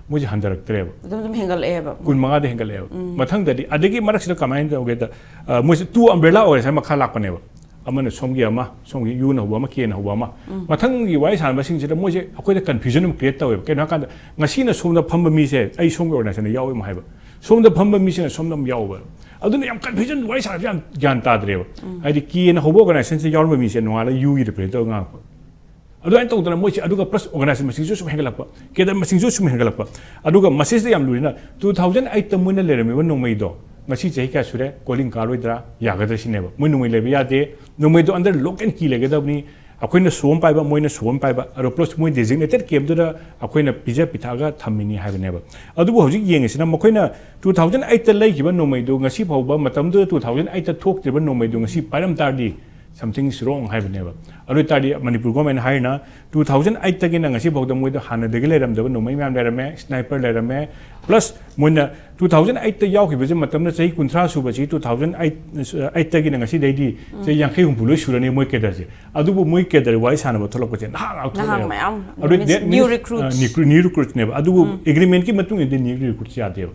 ꯃꯣꯏꯁꯦ ꯍꯟꯊꯔꯛꯇ꯭ꯔꯦꯕ꯫ ꯑꯗꯨꯝ ꯑꯗꯨꯝ ꯍꯦꯟꯒꯠꯂꯛꯑꯦꯕ꯫ ꯀꯨꯟ ꯃꯉꯥꯗ ꯍꯦꯟꯒꯠꯂꯛꯑꯦꯕ꯫ ꯃꯊꯪꯗꯗꯤ, ꯑꯗꯒꯤ ꯃꯔꯛꯁꯤꯗ ꯀꯃꯥꯏꯅ ꯇꯧꯒꯦꯗ, ꯑ, ꯃꯣꯏꯁꯦ ꯇꯨ ꯑꯝꯕ꯭ꯔꯦꯂꯥ ꯑꯣꯔꯒꯅꯥꯏꯖꯦꯁꯟ ꯃꯈꯥ ꯂꯥꯛꯄꯅꯦꯕ꯫ ꯑꯃꯅ ꯁꯣꯝꯒꯤ ꯑꯃ, ꯁꯣꯝꯒꯤ ꯌꯨꯅ ꯍꯧꯕ ꯑꯃ, ꯀꯦꯅ ꯍꯧꯕ ꯑꯃ꯫ ꯃꯊꯪꯒꯤ ꯋꯥꯔꯤ ꯁꯥꯟꯅꯕꯁꯤꯡꯁꯤꯗ ꯃꯣꯏꯁꯦ ꯑꯩꯈꯣꯏꯗ ꯀꯟꯐ꯭ꯌꯨꯖꯟ ꯑꯃ ꯀ꯭ꯔꯤꯌꯦꯠ ꯇꯧꯋꯦꯕ꯫ ꯀꯩꯅꯣ ꯍꯥꯏꯀꯥꯟꯗ, ꯉꯁꯤꯅ ꯁꯣꯝꯗ ꯐꯝꯕ ꯃꯤꯁꯦ ꯑꯩ ꯁꯣꯝꯒꯤ ꯑꯣꯔꯒꯅꯥꯏꯖꯦꯁꯟꯗ ꯌꯥꯎꯋꯦ ꯑꯃ ꯍꯥꯏꯕ, ꯁꯣꯝꯗ ꯐꯝꯕ ꯃꯤꯁꯤꯅ ꯁꯣꯝꯗ ꯑꯃ ꯌꯥꯎꯕ꯫ ꯑꯗꯨꯅ ꯌꯥꯝ ꯀꯟꯐ꯭ꯌꯨꯖꯟ, ꯋꯥꯔꯤ ꯁꯥꯟꯅꯕꯁꯦ ꯌꯥꯝ ꯒ꯭ꯌꯥꯟ ꯇꯥꯗ꯭ꯔꯦꯕ꯫ ꯍꯥꯏꯗꯤ ꯀꯦꯅ ꯍꯧꯕ ꯑꯣꯔꯒꯅꯥꯏꯖꯦꯁꯟꯁꯦ ꯌꯥꯎꯔꯝꯕ ꯃꯤꯁꯦ ꯅꯣꯡꯉꯥꯜꯂꯒ ꯌꯨꯒꯤ ꯔꯤꯄ꯭ꯔꯖꯦꯟ ꯇꯧꯔꯒ ꯉꯥꯡꯉꯛꯄ꯫ ꯑꯗꯨꯃꯥꯏꯅ ꯇꯧꯗꯅ ꯃꯣꯏꯁꯦ, ꯑꯗꯨꯒ ꯄ꯭ꯂꯁ ꯑꯣꯔꯒꯅꯥꯏꯖꯦꯁꯟ ꯃꯁꯤꯡꯁꯨ ꯁꯨꯝ ꯍꯦꯟꯒꯠꯂꯛꯄ, ꯀꯦꯗꯔ ꯃꯁꯤꯡꯁꯨ ꯁꯨꯝ ꯍꯦꯟꯒꯠꯂꯛꯄ꯫ ꯑꯗꯨꯒ ꯃꯁꯤꯁꯤꯗ ꯌꯥꯝ ꯂꯨꯔꯤꯅ, ꯇꯨ ꯊꯥꯎꯖꯟ ꯑꯩꯠꯇ ꯃꯣꯏꯅ ꯂꯩꯔꯝꯃꯤꯕ ꯅꯣꯡꯃꯩꯗꯣ ꯉꯁꯤ ꯆꯍꯤ ꯀꯌꯥ ꯁꯨꯔꯦ? ꯀꯣꯂꯤꯡ ꯀꯥꯔꯣꯏꯗ꯭ꯔꯥ? ꯌꯥꯒꯗ꯭ꯔꯥ ꯁꯤꯅꯦꯕ꯫ ꯃꯣꯏ ꯅꯣꯡꯃꯩ ꯂꯩꯕ ꯌꯥꯗꯦ, ꯅꯣꯡꯃꯩꯗꯣ under lock and key ꯂꯩꯒꯗꯕꯅꯤ꯫ ꯑꯩꯈꯣꯏꯅ ꯁꯣ ꯑꯃ ꯄꯥꯏꯕ, ꯃꯣꯏꯅ ꯁꯣ ꯑꯃ ꯄꯥꯏꯕ, ꯑꯗꯣ ꯄ꯭ꯂꯁ ꯃꯣꯏ ꯗꯦꯖꯤꯒꯅꯦꯇꯦꯠ ꯀꯦꯝꯞꯇꯨꯗ ꯑꯩꯈꯣꯏꯅ ꯄꯤꯖ ꯄꯤꯊꯛꯑꯒ ꯊꯝꯃꯤꯅꯤ ꯍꯥꯏꯕꯅꯦꯕ꯫ ꯑꯗꯨꯕꯨ ꯍꯧꯖꯤꯛ ꯌꯦꯡꯉꯤꯁꯤꯅ, ꯃꯈꯣꯏꯅ ꯇꯨ ꯊꯥꯎꯖꯟ ꯑꯩꯠꯇ ꯂꯩꯈꯤꯕ ꯅꯣꯡꯃꯩꯗꯨ ꯉꯁꯤ ꯐꯥꯎꯕ, ꯃꯇꯝꯗꯨꯗ ꯇꯨ ꯊꯥꯎꯖꯟ ꯑꯩꯠꯇ ꯊꯣꯛꯇ꯭ꯔꯤꯕ ꯅꯣꯡꯃꯩꯗꯨ ꯉꯁꯤ ꯄꯥꯏꯔꯝ ꯇꯥꯔꯗꯤ, something is wrong ꯍꯥꯏꯕꯅꯦꯕ꯫ ꯑꯗꯨ ꯑꯣꯏ ꯇꯥꯔꯗꯤ ꯃꯅꯤꯄꯨꯔ ꯒꯣꯔꯃꯦꯟ ꯍꯥꯏꯔꯤꯅ, ꯇꯨ ꯊꯥꯎꯖꯟ ꯑꯩꯠꯇꯒꯤꯅ ꯉꯁꯤ ꯐꯥꯎꯗ ꯃꯣꯏꯗ ꯍꯥꯟꯅꯗꯒꯤ ꯂꯩꯔꯝꯗꯕ ꯅꯣꯡꯃꯩ ꯃꯌꯥꯝ ꯂꯩꯔꯝꯃꯦ, ꯁ꯭ꯅꯥꯏꯄꯔ ꯂꯩꯔꯝꯃꯦ, ꯄ꯭ꯂꯁ ꯃꯣꯏꯅ ꯇꯨ ꯊꯥꯎꯖꯟ ꯑꯩꯠꯇ ꯌꯥꯎꯈꯤꯕꯁꯦ, ꯃꯇꯝꯗ ꯆꯍꯤ ꯀꯨꯟꯊ꯭ꯔꯥ ꯁꯨꯕꯁꯤ, ꯇꯨ ꯊꯥꯎꯖꯟ ꯑꯩꯠ, ꯑꯩꯠꯇꯒꯤꯅ ꯉꯁꯤꯗꯩꯗꯤ ꯆꯍꯤ ꯌꯥꯡꯈꯩ ꯍꯨꯝꯐꯨ ꯂꯣꯏ ꯁꯨꯔꯅꯤ ꯃꯣꯏ ꯀꯦꯗꯔꯁꯦ꯫ ꯑꯗꯨꯕꯨ ꯃꯣꯏ ꯀꯦꯗꯔ ꯋꯥꯔꯤ ꯁꯥꯟꯅꯕ ꯊꯣꯛꯂꯛꯄꯁꯦ ꯅꯍꯥ ꯉꯥꯛ ꯅꯍꯥ ꯊꯣꯛꯂꯛꯑꯦꯕ꯫ ꯃꯌꯥꯝ, ꯑꯗꯨ means that new means, recruits. ꯑ, new recruit, new recruitsꯅꯦꯕ꯫ ꯑꯗꯨꯕꯨ ꯑꯦꯒ꯭ꯔꯤꯃꯦꯟꯠꯀꯤ ꯃꯇꯨꯡ ꯏꯟꯅꯗꯤ new recruits ꯌꯥꯗꯦꯕ꯫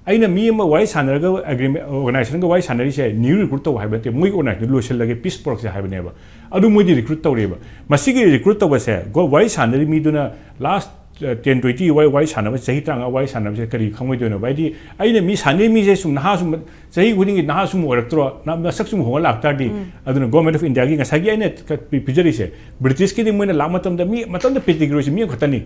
ꯑꯩꯅ ꯃꯤ ꯑꯃ ꯋꯥꯔꯤ ꯁꯥꯟꯅꯔꯒ ꯑꯦꯒ꯭ꯔꯤꯃꯦꯟ, ꯑꯣꯔꯒꯅꯥꯏꯖꯦꯁꯟꯒ ꯋꯥꯔꯤ ꯁꯥꯟꯅꯔꯤꯁꯦ new recruit ꯇꯧ ꯍꯥꯏꯕ ꯅꯠꯇꯦ, ꯃꯣꯏꯒꯤ ꯑꯣꯔꯒꯅꯥꯏꯖꯦꯁꯟ ꯂꯣꯏꯁꯤꯜꯂꯒꯦ, ꯄꯤꯁ ꯄꯨꯔꯛꯁꯦ ꯍꯥꯏꯕꯅꯦꯕ꯫ ꯑꯗꯨ ꯃꯣꯏꯗꯤ recruit ꯇꯧꯔꯦꯕ꯫ ꯃꯁꯤꯒꯤ recruit ꯇꯧꯕꯁꯦ, ꯒꯣ-, ꯋꯥꯔꯤ ꯁꯥꯟꯅꯔꯤ ꯃꯤꯗꯨꯅ ꯂꯥꯁ ꯇꯦꯟ ꯇ꯭ꯋꯦꯟꯇꯤ ꯋꯥꯔꯤ, ꯋꯥꯔꯤ ꯁꯥꯟꯅꯕ, ꯆꯍꯤ ꯇꯔꯥꯃꯉꯥ ꯋꯥꯔꯤ ꯁꯥꯟꯅꯕꯁꯦ ꯀꯔꯤ ꯈꯪꯉꯣꯏꯗꯣꯏꯅꯣꯕ? ꯍꯥꯏꯗꯤ ꯑꯩꯅ ꯃꯤ ꯁꯥꯟꯅꯔꯤ ꯃꯤꯁꯦ ꯁꯨꯝ ꯅꯍꯥ ꯁꯨꯝ, ꯆꯍꯤ ꯈꯨꯗꯤꯡꯒꯤ ꯅꯍꯥ ꯁꯨꯝ ꯑꯣꯏꯔꯛꯇ꯭ꯔꯣ? ꯅ-, ꯃꯁꯛ ꯁꯨꯝ ꯍꯣꯡꯉ ꯂꯥꯛꯇꯥꯔꯗꯤ, ꯑꯗꯨꯅ ꯒꯣꯔꯃꯦꯟ ꯑꯣꯐ ꯏꯟꯗꯤꯌꯥꯒꯤ ꯉꯁꯥꯏꯒꯤ ꯑꯩꯅ ꯀ-, ꯄꯤ-, ꯄꯤꯖꯔꯤꯁꯦ, ꯕ꯭ꯔꯤꯇꯤꯁꯀꯤꯗꯤ ꯃꯣꯏꯅ ꯂꯥꯛꯄ ꯃꯇꯝꯗ ꯃꯤ, ꯃꯇꯝꯗ ꯄꯦꯇꯤꯒ꯭ꯔꯣꯁꯤ ꯃꯤ ꯑꯃꯈꯛꯇꯅꯤ꯫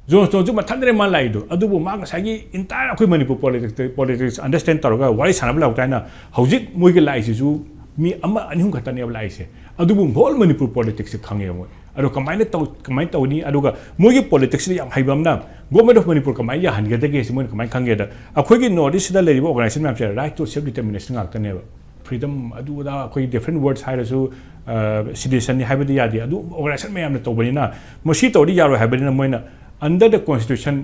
ꯖꯣꯟ ꯁ꯭ꯇꯣꯟꯁꯨ ꯃꯊꯟꯗꯅꯦ ꯃꯥ ꯂꯥꯛꯏꯗꯣ꯫ ꯑꯗꯨꯕꯨ ꯃꯥ ꯉꯁꯥꯏꯒꯤ entire ꯑꯩꯈꯣꯏ ꯃꯅꯤꯄꯨꯔ ꯄꯣꯂꯤꯇꯤꯛꯁ, ꯄꯣꯂꯤꯇꯤꯛꯁ ꯑꯟꯗꯔꯁ꯭ꯇꯦꯟ ꯇꯧꯔꯒ ꯋꯥꯔꯤ ꯁꯥꯟꯅꯕ ꯂꯥꯛꯄ ꯍꯥꯏꯅ ꯍꯧꯖꯤꯛ ꯃꯣꯏꯒꯤ ꯂꯥꯛꯏꯁꯤꯁꯨ ꯃꯤ ꯑꯃ ꯑꯅꯤ ꯑꯍꯨꯝ ꯈꯛꯇꯅꯦꯕ ꯂꯥꯛꯏꯁꯦ꯫ ꯑꯗꯨꯕꯨ whole ꯃꯅꯤꯄꯨꯔ ꯄꯣꯂꯤꯇꯤꯛꯁꯁꯦ ꯈꯪꯉꯦꯕ ꯃꯣꯏ꯫ ꯑꯗꯣ ꯀꯃꯥꯏꯅ ꯇꯧ ꯀꯃꯥꯏꯅ ꯇꯧꯅꯤ? ꯑꯗꯨꯒ ꯃꯣꯏꯒꯤ ꯄꯣꯂꯤꯇꯤꯛꯁꯁꯤꯗ ꯌꯥꯝ ꯍꯩꯕ ꯑꯃꯅ, ꯒꯣꯔꯃꯦꯟ ꯑꯣꯐ ꯃꯅꯤꯄꯨꯔ ꯀꯃꯥꯏꯅ ꯌꯥꯍꯟꯒꯗꯒꯦ ꯁꯤ ꯃꯣꯏꯅ ꯀꯃꯥꯏꯅ ꯈꯪꯒꯦꯗ, ꯑꯩꯈꯣꯏꯒꯤ ꯅꯣꯔꯠ ꯏꯁꯁꯤꯗ ꯂꯩꯔꯤꯕ ꯑꯣꯔꯒꯅꯥꯏꯖꯦꯁꯟ ꯃꯌꯥꯝꯁꯦ right to self determination ꯉꯥꯛꯇꯅꯦꯕ꯫ ꯐ꯭ꯔꯤꯗꯝ ꯑꯗꯨ ꯑꯗꯥ ꯑꯩꯈꯣꯏ ꯗꯤꯐ꯭ꯔꯦꯟ ꯋꯥꯔꯗꯁ ꯍꯥꯏꯔꯁꯨ, ꯁꯤꯇꯤꯖꯟꯅꯤ ꯍꯥꯏꯕꯗꯤ ꯌꯥꯗꯦ꯫ ꯑꯗꯨ ꯑꯣꯔꯒꯅꯥꯏꯖꯦꯁꯟ ꯃꯌꯥꯝꯅ ꯇꯧꯕꯅꯤꯅ, ꯃꯁꯤ ꯇꯧꯔꯗꯤ ꯌꯥꯔꯣꯏ ꯍꯥꯏꯕꯅꯤꯅ, ꯃꯣꯏꯅ under the constitution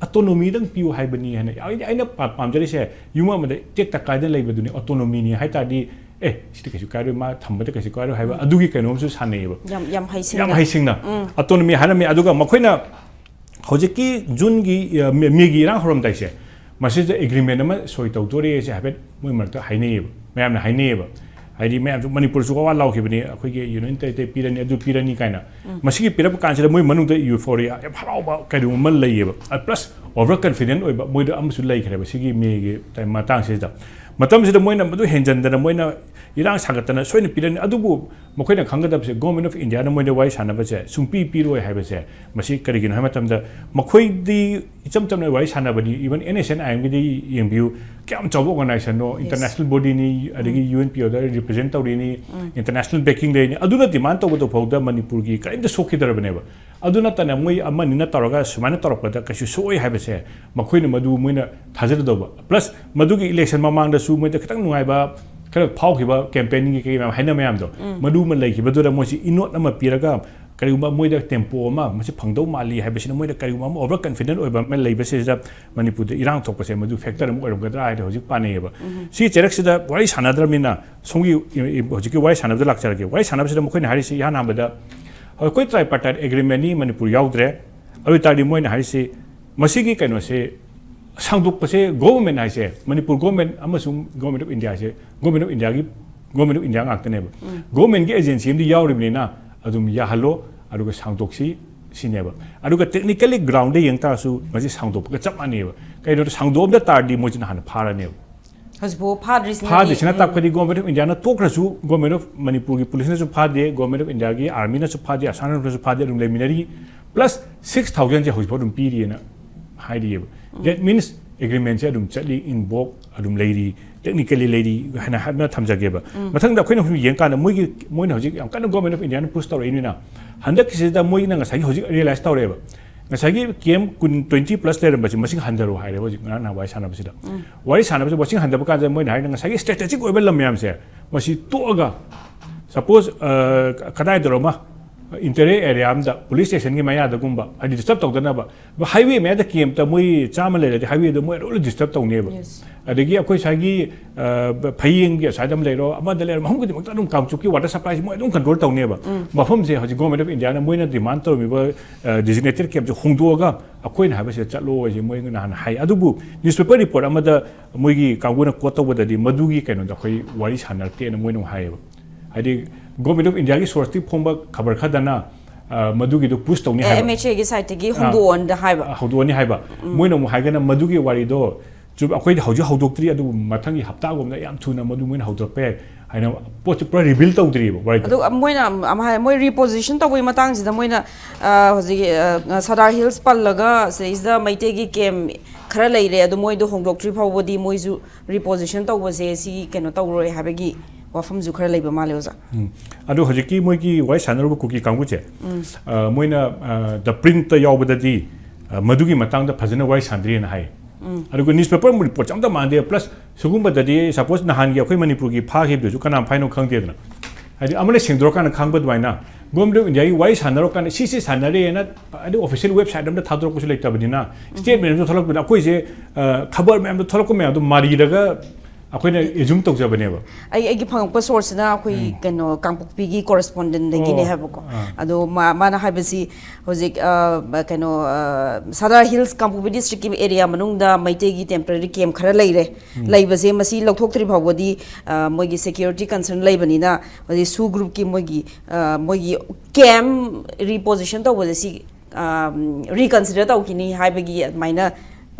autonomyꯗꯪ ꯄꯤꯌꯨ ꯍꯥꯏꯕꯅꯤ ꯍꯥꯏꯅ꯫ ꯑꯩꯗꯤ, ꯑꯩꯅ ꯄꯥ- ꯄꯥꯝꯖꯔꯤꯁꯦ, ꯌꯨꯝ ꯑꯃꯗ ꯇꯦꯛꯇ ꯀꯥꯏꯗꯅ ꯂꯩꯕꯗꯨꯅꯤ꯫ Autonomyꯅꯤ ꯍꯥꯏ ꯇꯥꯔꯗꯤ, ꯑꯦ, ꯁꯤꯗꯤ ꯀꯩꯁꯨ ꯀꯥꯏꯔꯣꯏ, ꯃꯥ ꯊꯝꯕꯗ ꯀꯩꯁꯨ ꯀꯥꯏꯔꯣꯏ ꯍꯥꯏꯕ ꯑꯗꯨꯒꯤ ꯀꯩꯅꯣꯝꯁꯨ ꯁꯥꯟꯅꯩꯌꯦꯕ꯫ ꯌꯥꯝ ꯌꯥꯝ ꯍꯩꯁꯤꯡꯅ꯫ ꯌꯥꯝ ꯍꯩꯁꯤꯡꯅ꯫ Autonomy ꯍꯥꯏꯔꯝꯃꯤ꯫ ꯑꯗꯨꯒ ꯃꯈꯣꯏꯅ ꯍꯧꯖꯤꯛꯀꯤ ꯖꯨꯟꯒꯤ, ꯑ, ꯃꯦ- ꯃꯦꯒꯤ ꯏꯔꯥꯡ ꯍꯧꯔꯝꯗꯥꯏꯁꯦ, ꯃꯁꯤꯗ ꯑꯦꯒ꯭ꯔꯤꯃꯦꯟ ꯑꯃ ꯁꯣꯏ ꯇꯧꯗꯣꯔꯦꯁꯦ ꯍꯥꯏꯐꯦꯠ ꯃꯣꯏ ꯃꯔꯛꯇ ꯍꯥꯏꯅꯩꯌꯦꯕ, ꯃꯌꯥꯝꯅ ꯍꯥꯏꯅꯩꯌꯦꯕ꯫ ꯍꯥꯏꯗꯤ ꯃꯌꯥꯝꯁꯨ ꯃꯅꯤꯄꯨꯔꯁꯨ ꯋꯥ ꯋꯥ ꯂꯥꯎꯈꯤꯕꯅꯤ, ꯑꯩꯈꯣꯏꯒꯤ ꯌꯨꯅꯤꯌꯟ ꯇꯦꯔꯤꯇꯣꯔꯤ ꯄꯤꯔꯅꯤ, ꯑꯗꯨ ꯄꯤꯔꯅꯤ ꯀꯥꯏꯅ꯫ ꯃꯁꯤꯒꯤ ꯄꯤꯔꯛꯄ ꯀꯥꯟꯁꯤꯗ ꯃꯣꯏ ꯃꯅꯨꯡꯗ euphoria, ꯌꯥꯝ ꯍꯔꯥꯎꯕ ꯀꯩꯅꯣꯝ ꯑꯃ ꯂꯩꯌꯦꯕ꯫ ꯑ, plus over confident ꯑꯣꯏꯕ ꯃꯣꯏꯗ ꯑꯃꯁꯨ ꯂꯩꯈ꯭ꯔꯦꯕ ꯁꯤꯒꯤ ꯃꯦꯒꯤ ꯇꯥꯏꯝ ꯃꯇꯥꯡꯁꯤꯗ꯫ ꯃꯇꯝꯁꯤꯗ ꯃꯣꯏꯅ ꯃꯗꯨ ꯍꯦꯟꯖꯟꯗꯅ ꯃꯣꯏꯅ ꯏꯔꯥꯡ ꯁꯥꯒꯠꯇꯅ ꯁꯣꯏꯅ ꯄꯤꯔꯅꯤ꯫ ꯑꯗꯨꯕꯨ ꯃꯈꯣꯏꯅ ꯈꯪꯒꯗꯕꯁꯦ, Government of Indiaꯅ ꯃꯣꯏꯗ ꯋꯥꯔꯤ ꯁꯥꯟꯅꯕꯁꯦ ꯁꯨꯡꯄꯤ ꯄꯤꯔꯣꯏ ꯍꯥꯏꯕꯁꯦ, ꯃꯁꯤ ꯀꯔꯤꯒꯤꯅꯣ ꯍꯥꯏꯕ ꯃꯇꯝꯗ, ꯃꯈꯣꯏꯗꯤ ꯏꯆꯝ ꯆꯝꯅ ꯋꯥꯔꯤ ꯁꯥꯟꯅꯕꯅꯤ꯫ Even NSCN-IMꯒꯤꯗꯤ ꯌꯦꯡꯕꯤꯌꯨ, ꯀꯌꯥꯝ ꯆꯥꯎꯕ ꯑꯣꯔꯒꯅꯥꯏꯖꯦꯁꯟꯅꯣ, international bodyꯅꯤ, ꯑꯗꯒꯤ UNPOꯗ represent ꯇꯧꯔꯤꯅꯤ, international backing ꯂꯩꯅꯤ꯫ ꯑꯗꯨꯅ demand ꯇꯧꯕꯗ ꯐꯥꯎꯗ ꯃꯅꯤꯄꯨꯔꯒꯤ ꯀꯔꯤꯝꯇ ꯁꯣꯛꯈꯤꯗ꯭ꯔꯕꯅꯦꯕ꯫ ꯑꯗꯨ ꯅꯠꯇꯅ ꯃꯣꯏ ꯑꯃꯅꯤꯅ ꯇꯧꯔꯒ ꯁꯨꯃꯥꯏꯅ ꯇꯧꯔꯛꯄꯗ ꯀꯩꯁꯨ ꯁꯣꯛꯑꯣꯏ ꯍꯥꯏꯕꯁꯦ ꯃꯈꯣꯏꯅ ꯃꯗꯨ ꯃꯣꯏꯅ ꯊꯥꯖꯒꯗꯧꯕ꯫ Plus ꯃꯗꯨꯒꯤ election ꯃꯃꯥꯡꯗꯁꯨ ꯃꯣꯏꯗ ꯈꯤꯇꯪ ꯅꯨꯡꯉꯥꯏꯕ, ꯈꯔ ꯐꯥꯎꯈꯤꯕ campaignꯒꯤ ꯀꯩ ꯃꯌꯥꯝ ꯍꯥꯏꯅ ꯃꯌꯥꯝꯗꯣ, ꯃꯗꯨ ꯑꯃ ꯂꯩꯈꯤꯕꯗꯨꯗ ꯃꯣꯏꯁꯤ ꯏꯅꯣꯠ ꯑꯃ ꯄꯤꯔꯒ, ꯀꯔꯤꯒꯨꯝꯕ ꯃꯣꯏꯗ tempo ꯑꯃ ꯃꯁꯤ ꯐꯪꯗꯧ ꯃꯥꯜꯂꯤ ꯍꯥꯏꯕꯁꯤꯅ, ꯃꯣꯏꯗ ꯀꯔꯤꯒꯨꯝꯕ ꯑꯃ over confident ꯑꯣꯏꯕ ꯑꯃ ꯂꯩꯕꯁꯤꯗ ꯃꯅꯤꯄꯨꯔꯗ ꯏꯔꯥꯡ ꯊꯣꯛꯄꯁꯦ ꯃꯗꯨ factor ꯑꯃ ꯑꯣꯏꯔꯝꯒꯗ꯭ꯔꯥ ꯍꯥꯏꯗꯤ ꯍꯧꯖꯤꯛ ꯄꯥꯅꯩꯌꯦꯕ꯫ ꯁꯤ ꯆꯩꯔꯛꯁꯤꯗ ꯋꯥꯔꯤ ꯁꯥꯟꯅꯗ꯭ꯔꯕꯅꯤꯅ, ꯁꯣꯝꯒꯤ ꯏ- ꯏ- ꯍꯧꯖꯤꯛꯀꯤ ꯋꯥꯔꯤ ꯁꯥꯟꯅꯕꯗ ꯂꯥꯛꯆꯔꯒꯦ꯫ ꯋꯥꯔꯤ ꯁꯥꯟꯅꯕꯁꯤꯗ ꯃꯈꯣꯏꯅ ꯍꯥꯏꯔꯤꯁꯤ, ꯏꯍꯥꯟ ꯍꯥꯟꯕꯗ ꯑꯩꯈꯣꯏ tripartite agreementꯅꯤ, ꯃꯅꯤꯄꯨꯔ ꯌꯥꯎꯗ꯭ꯔꯦ꯫ ꯑꯗꯨ ꯑꯣꯏ ꯇꯥꯔꯗꯤ ꯃꯣꯏꯅ ꯍꯥꯏꯔꯤꯁꯤ, ꯃꯁꯤꯒꯤ ꯀꯩꯅꯣꯁꯦ ꯁꯥꯡꯗꯣꯛꯄꯁꯦ, government ꯍꯥꯏꯁꯦ, ꯃꯅꯤꯄꯨꯔ government ꯑꯃꯁꯨꯡ Government of Indiaꯁꯦ, Government of Indiaꯒꯤ, Government of India ꯉꯥꯛꯇꯅꯦꯕ꯫ Governmentꯀꯤ agency ꯑꯃꯗꯤ ꯌꯥꯎꯔꯤꯕꯅꯤꯅ ꯑꯗꯨꯝ ꯌꯥꯍꯜꯂꯣ, ꯑꯗꯨꯒ ꯁꯥꯡꯗꯣꯛꯁꯤ ꯁꯤꯅꯦꯕ꯫ ꯑꯗꯨꯒ technically groundꯗ ꯌꯦꯡ ꯇꯥꯔꯁꯨ ꯃꯁꯤ ꯁꯥꯡꯗꯣꯛꯄꯒ ꯆꯞ ꯃꯥꯟꯅꯩꯕ꯫ ꯀꯩꯅꯣꯗ ꯁꯥꯡꯗꯣꯛꯑꯝꯗ ꯇꯥꯔꯗꯤ ꯃꯣꯏꯁꯤꯅ ꯍꯥꯟꯅ ꯐꯥꯔꯅꯦꯕ꯫ ꯍꯧꯖꯤꯛꯐꯥꯎ ꯐꯥꯗ꯭ꯔꯤꯁꯤꯅꯗꯤ ꯐꯥꯗ꯭ꯔꯤꯁꯤꯅ ꯇꯥꯛꯄꯗꯤ Government of Indiaꯅ ꯇꯣꯛꯈ꯭ꯔꯁꯨ, Government of ꯃꯅꯤꯄꯨꯔꯒꯤ policeꯅꯁꯨ ꯐꯥꯗꯦ, Government of Indiaꯒꯤ armyꯅꯁꯨ ꯐꯥꯗꯦ, Assam Riflesꯅꯁꯨ ꯐꯥꯗꯦ, ꯑꯗꯨꯝ ꯂꯩꯃꯤꯟꯅꯔꯤ꯫ Plus six thousandꯁꯦ ꯍꯧꯖꯤꯛꯐꯥꯎ ꯑꯗꯨꯝ ꯄꯤꯔꯤꯑꯅ ꯍꯥꯏꯔꯤꯑꯕ꯫ That means agreementꯁꯦ ꯑꯗꯨꯝ ꯆꯠꯂꯤ, invoke ꯑꯗꯨꯝ ꯂꯩꯔꯤ, technically ꯂꯩꯔꯤ ꯍꯥꯏꯅ ꯍꯥꯏꯅ ꯊꯝꯖꯒꯦꯕ꯫ ꯃꯊꯪꯗ ꯑꯩꯈꯣꯏꯅ ꯍꯧꯖꯤꯛ ꯌꯦꯡꯀꯥꯟꯗ ꯃꯣꯏꯒꯤ, ꯃꯣꯏꯅ ꯍꯧꯖꯤꯛ ꯌꯥꯝ ꯀꯟꯅ Government of Indiaꯅ push ꯇꯧꯔꯛꯏꯅꯤꯅ, ꯍꯟꯗꯛꯀꯤꯁꯤꯗ ꯃꯣꯏꯅ ꯉꯁꯥꯏꯒꯤ ꯍꯧꯖꯤꯛ ꯔꯤꯌꯦꯂꯥꯏꯁ ꯇꯧꯔꯛꯑꯦꯕ, ꯉꯁꯥꯏꯒꯤ ꯀꯦꯝ ꯀꯨꯟ, ꯇ꯭ꯋꯦꯟꯇꯤ ꯄ꯭ꯂꯁ ꯂꯩꯔꯝꯕꯁꯦ ꯃꯁꯤꯡ ꯍꯟꯊꯔꯣ ꯍꯥꯏꯔꯦꯕ ꯍꯧꯖꯤꯛ ꯉꯔꯥꯡ ꯅꯍꯥꯟ ꯋꯥꯔꯤ ꯁꯥꯟꯅꯕꯁꯤꯗ꯫ ꯋꯥꯔꯤ ꯁꯥꯟꯅꯕꯁꯤꯗ ꯃꯁꯤꯡ ꯍꯟꯊꯕ ꯀꯥꯟꯁꯤꯗ ꯃꯣꯏꯅ ꯍꯥꯏꯔꯤꯅ ꯉꯁꯥꯏꯒꯤ ꯁ꯭ꯇ꯭ꯔꯦꯇꯦꯖꯤꯛ ꯑꯣꯏꯕ ꯂꯝ ꯃꯌꯥꯝꯁꯦ ꯃꯁꯤ ꯇꯣꯛꯑꯒ, ꯁꯄꯣꯁ ꯀꯗꯥꯏꯗꯔꯣ ꯑꯃ ꯏꯟꯇꯔꯦ ꯑꯦꯔꯤꯌꯥ ꯑꯃꯗ ꯄꯨꯂꯤꯁ ꯁ꯭ꯇꯦꯁꯟꯒꯤ ꯃꯌꯥꯗꯒꯨꯝꯕ, ꯍꯥꯏꯗꯤ ꯗꯤꯁꯇꯔꯕ ꯇꯧꯗꯅꯕ, ꯍꯥꯏꯋꯦ ꯃꯌꯥꯗ ꯀꯦꯝꯇ ꯃꯣꯏ ꯆꯥꯝꯃ ꯂꯩꯔꯗꯤ ꯍꯥꯏꯋꯦꯗꯣ ꯃꯣꯏ ꯂꯣꯏꯅ ꯗꯤꯁꯇꯔꯕ ꯇꯧꯅꯦꯕ꯫ ꯑꯗꯒꯤ ꯑꯩꯈꯣꯏ ꯁ꯭ꯋꯥꯏꯒꯤ ꯐꯌꯦꯡꯒꯤ ꯑꯁ꯭ꯋꯥꯏꯗ ꯑꯃ ꯂꯩꯔꯣ, ꯑꯃꯗ ꯂꯩꯔꯣ, ꯃꯐꯝ ꯈꯨꯗꯤꯡꯃꯛꯇ ꯑꯗꯨꯝ ꯀꯥꯡꯆꯨꯞꯀꯤ ꯋꯥꯇꯔ ꯁꯄ꯭ꯂꯥꯏꯁꯤ ꯃꯣꯏ ꯑꯗꯨꯝ ꯀꯟꯇ꯭ꯔꯣꯜ ꯇꯧꯅꯦꯕ꯫ ꯃꯐꯝꯁꯦ ꯍꯧꯖꯤꯛ ꯒꯣꯔꯃꯦꯟ ꯑꯣꯐ ꯏꯟꯗꯤꯌꯥꯅ ꯃꯣꯏꯅ ꯗꯤꯃꯥꯟ ꯇꯧꯔꯝꯃꯤꯕ ꯗꯤꯖꯤꯒꯅꯦꯇꯦꯠ ꯀꯦꯝꯁꯦ ꯍꯣꯡꯗꯣꯛꯑꯒ ꯑꯩꯈꯣꯏꯅ ꯍꯥꯏꯕꯁꯤꯗ ꯆꯠꯂꯣ ꯍꯥꯏꯁꯦ ꯃꯣꯏ ꯅꯍꯥꯟ ꯍꯥꯏ꯫ ꯑꯗꯨꯕꯨ ꯅ꯭ꯌꯨꯁꯄꯦꯄꯔ ꯔꯤꯄꯣꯔꯠ ꯑꯃꯗ ꯃꯣꯏꯒꯤ ꯀꯥꯡꯕꯨꯅ ꯀꯣꯠ ꯇꯧꯕꯗꯗꯤ ꯃꯗꯨꯒꯤ ꯀꯩꯅꯣꯗ ꯑꯩꯈꯣꯏ ꯋꯥꯔꯤ ꯁꯥꯟꯅꯔꯛꯇꯦꯅ ꯃꯣꯏꯅ ꯑꯃꯨꯛ ꯍꯥꯏꯌꯦꯕ꯫ ꯍꯥꯏꯗꯤ ꯒꯣꯔꯃꯦꯟ ꯑꯣꯐ ꯏꯟꯗꯤꯌꯥꯒꯤ ꯁꯣꯔꯁꯇꯒꯤ ꯐꯣꯡꯕ ꯈꯕꯔ ꯈꯔꯗꯅ ꯑ, ꯃꯗꯨꯒꯤꯗꯨ ꯄꯨꯁ ꯇꯧꯅꯤ ꯍꯥꯏꯕ꯫ ꯑꯦꯝ ꯑꯩꯆ ꯑꯦꯒꯤ ꯁꯥꯏꯠꯇꯒꯤ ꯍꯣꯡꯗꯣꯛꯑꯣꯅ ꯍꯥꯏꯕ꯫ ꯍꯧꯗꯣꯛꯑꯅꯤ ꯍꯥꯏꯕ꯫ ꯃꯣꯏꯅ ꯑꯃꯨꯛ ꯍꯥꯏꯒꯅ ꯃꯗꯨꯒꯤ ꯋꯥꯔꯤꯗꯣ ꯆꯨꯝ, ꯑꯩꯈꯣꯏꯗꯤ ꯍꯧꯖꯤꯛ ꯍꯧꯗꯣꯛꯇ꯭ꯔꯤ, ꯑꯗꯨꯕꯨ ꯃꯊꯪꯒꯤ ꯍꯞꯇꯥꯒꯨꯝꯕꯗ ꯌꯥꯝ ꯊꯨꯅ ꯃꯗꯨ ꯃꯣꯏꯅ ꯍꯧꯗꯣꯛꯄ ꯌꯥꯏ ꯍꯥꯏꯅ ꯄꯣꯠꯁꯦ ꯄꯨꯔꯥ ꯔꯤꯕꯤꯜ ꯇꯧꯗ꯭ꯔꯤꯕ ꯋꯥꯔꯤꯗꯣ꯫ ꯑꯗꯨꯒ ꯃꯣꯏꯅ ꯑꯃ ꯍꯥꯏ, ꯃꯣꯏ ꯔꯤꯄꯣꯖꯤꯁꯟ ꯇꯧꯕꯒꯤ ꯃꯇꯥꯡꯁꯤꯗ ꯃꯣꯏꯅ, ꯑ, ꯍꯧꯖꯤꯛ, ꯑ, ꯁꯗꯥꯔ ꯍꯤꯜꯁ ꯄꯜꯂꯒ ꯁꯤꯗꯩꯁꯤꯗ ꯃꯩꯇꯩꯒꯤ ꯀꯦꯝ ꯈꯔ ꯂꯩꯔꯦ, ꯑꯗꯣ ꯃꯣꯏꯗꯣ ꯍꯣꯡꯗꯣꯛꯇ꯭ꯔꯤ ꯐꯥꯎꯕꯗꯤ ꯃꯣꯏꯁꯨ ꯔꯤꯄꯣꯖꯤꯁꯟ ꯇꯧꯕꯁꯦ ꯁꯤ ꯀꯩꯅꯣ ꯇꯧꯔꯣꯏ ꯍꯥꯏꯕꯒꯤ ꯋꯥꯐꯝꯁꯨ ꯈꯔ ꯂꯩꯕ ꯃꯥꯜꯂꯦ, ꯑꯣꯖꯥ꯫ ꯎꯝ꯫ ꯑꯗꯣ ꯍꯧꯖꯤꯛꯀꯤ ꯃꯣꯏꯒꯤ ꯋꯥꯔꯤ ꯁꯥꯟꯅꯔꯨꯕ ꯀꯨꯀꯤ ꯀꯥꯡꯕꯨꯁꯦ, ꯑ, ꯃꯣꯏꯅ, ꯑ, ꯗ ꯄ꯭ꯔꯤꯟꯠꯇ ꯌꯥꯎꯕꯗꯗꯤ, ꯑ, ꯃꯗꯨꯒꯤ ꯃꯇꯥꯡꯗ ꯐꯖꯅ ꯋꯥꯔꯤ ꯁꯥꯟꯗ꯭ꯔꯤꯅ ꯍꯥꯏ꯫ ꯑꯗꯨꯒ ꯅ꯭ꯌꯨꯁꯄꯦꯄꯔ ꯔꯤꯄꯣꯔꯠꯁꯦ ꯑꯝꯇ ꯃꯥꯟꯗꯦ꯫ ꯄ꯭ꯂꯁ ꯁꯤꯒꯨꯝꯕꯗꯗꯤ, ꯁꯄꯣꯁ, ꯅꯍꯥꯟꯒꯤ ꯑꯩꯈꯣꯏ ꯃꯅꯤꯄꯨꯔꯒꯤ ꯐꯥꯈꯤꯕꯗꯨꯁꯨ ꯀꯅꯥ ꯐꯥꯏꯅꯣ ꯈꯪꯗꯦꯗꯅ꯫ ꯍꯥꯏꯗꯤ ꯑꯃꯅ ꯁꯦꯡꯗꯣꯔꯀꯥꯟꯗ ꯈꯪꯕ ꯑꯗꯨꯃꯥꯏꯅ ꯒꯣꯔꯃꯦꯟ ꯑꯣꯐ ꯏꯟꯗꯤꯌꯥꯒꯤ ꯋꯥꯔꯤ ꯁꯥꯟꯅꯔꯀꯥꯟꯗ ꯁꯤ ꯁꯤ ꯁꯥꯟꯅꯔꯦꯅ ꯍꯥꯏꯗꯤ ꯑꯣꯐꯤꯁꯤꯌꯦꯜ ꯋꯦꯕꯁꯥꯏꯠ ꯑꯝꯗ ꯊꯥꯗꯣꯔꯛꯄꯁꯨ ꯂꯩꯇꯕꯅꯤꯅ, ꯁ꯭ꯇꯦꯠꯃꯦꯟ ꯑꯃꯁꯨ ꯊꯣꯛꯂꯛꯄꯅꯤꯅ ꯑꯩꯈꯣꯏꯁꯦ, ꯑ, ꯈꯕꯔ ꯃꯌꯥꯝꯗꯣ ꯊꯣꯛꯂꯛꯄ ꯃꯌꯥꯝꯗꯣ ꯃꯥꯔꯤꯔꯒ ꯑꯩꯈꯣꯏꯅ ꯑꯦꯖꯨꯝ ꯇꯧꯖꯕꯅꯦꯕ꯫ ꯑꯩ, ꯑꯩꯒꯤ ꯐꯪꯉꯛꯄ ꯁꯣꯔꯁꯁꯤꯅ ꯑꯩꯈꯣꯏ ꯀꯩꯅꯣ ꯀꯥꯡꯄꯣꯛꯄꯤꯒꯤ ꯀꯣꯔꯦꯁꯄꯣꯟꯗꯦꯟꯗꯒꯤꯅꯦ ꯑꯣ, ꯍꯥꯏꯕꯀꯣ꯫ ꯑꯥ꯫ ꯑꯗꯣ ꯃꯥ-, ꯃꯥꯅ ꯍꯥꯏꯕꯁꯤ ꯍꯧꯖꯤꯛ, ꯑ, ꯀꯩꯅꯣ, ꯑ, ꯁꯗꯥꯔ ꯍꯤꯜꯁ ꯀꯥꯡꯄꯣꯛꯄꯤ ꯗꯤꯁꯇ꯭ꯔꯤꯛꯀꯤ ꯑꯦꯔꯤꯌꯥ ꯃꯅꯨꯡꯗ ꯃꯩꯇꯩꯒꯤ ꯇꯦꯝꯄꯔꯦꯔꯤ ꯀꯦꯝ ꯈꯔ ꯂꯩꯔꯦ꯫ ꯂꯩꯕꯁꯦ ꯃꯁꯤ ꯂꯧꯊꯣꯛꯇ꯭ꯔꯤ ꯐꯥꯎꯕꯗꯤ, ꯑ, ꯃꯣꯏꯒꯤ ꯁꯦꯀ꯭ꯌꯨꯔꯤꯇꯤ ꯀꯟꯁꯔꯟ ꯂꯩꯕꯅꯤꯅ ꯍꯧꯖꯤꯛ ꯁꯨ ꯒ꯭ꯔꯨꯞꯀꯤ ꯃꯣꯏꯒꯤ, ꯑ, ꯃꯣꯏꯒꯤ ꯀꯦꯝ ꯔꯤꯄꯣꯖꯤꯁꯟ ꯇꯧꯕꯁꯦ ꯁꯤ, ꯑ, ꯔꯤꯀꯟꯁꯤꯗꯔ ꯇꯧꯈꯤꯅꯤ ꯍꯥꯏꯕꯒꯤ ꯑꯗꯨꯃꯥꯏꯅ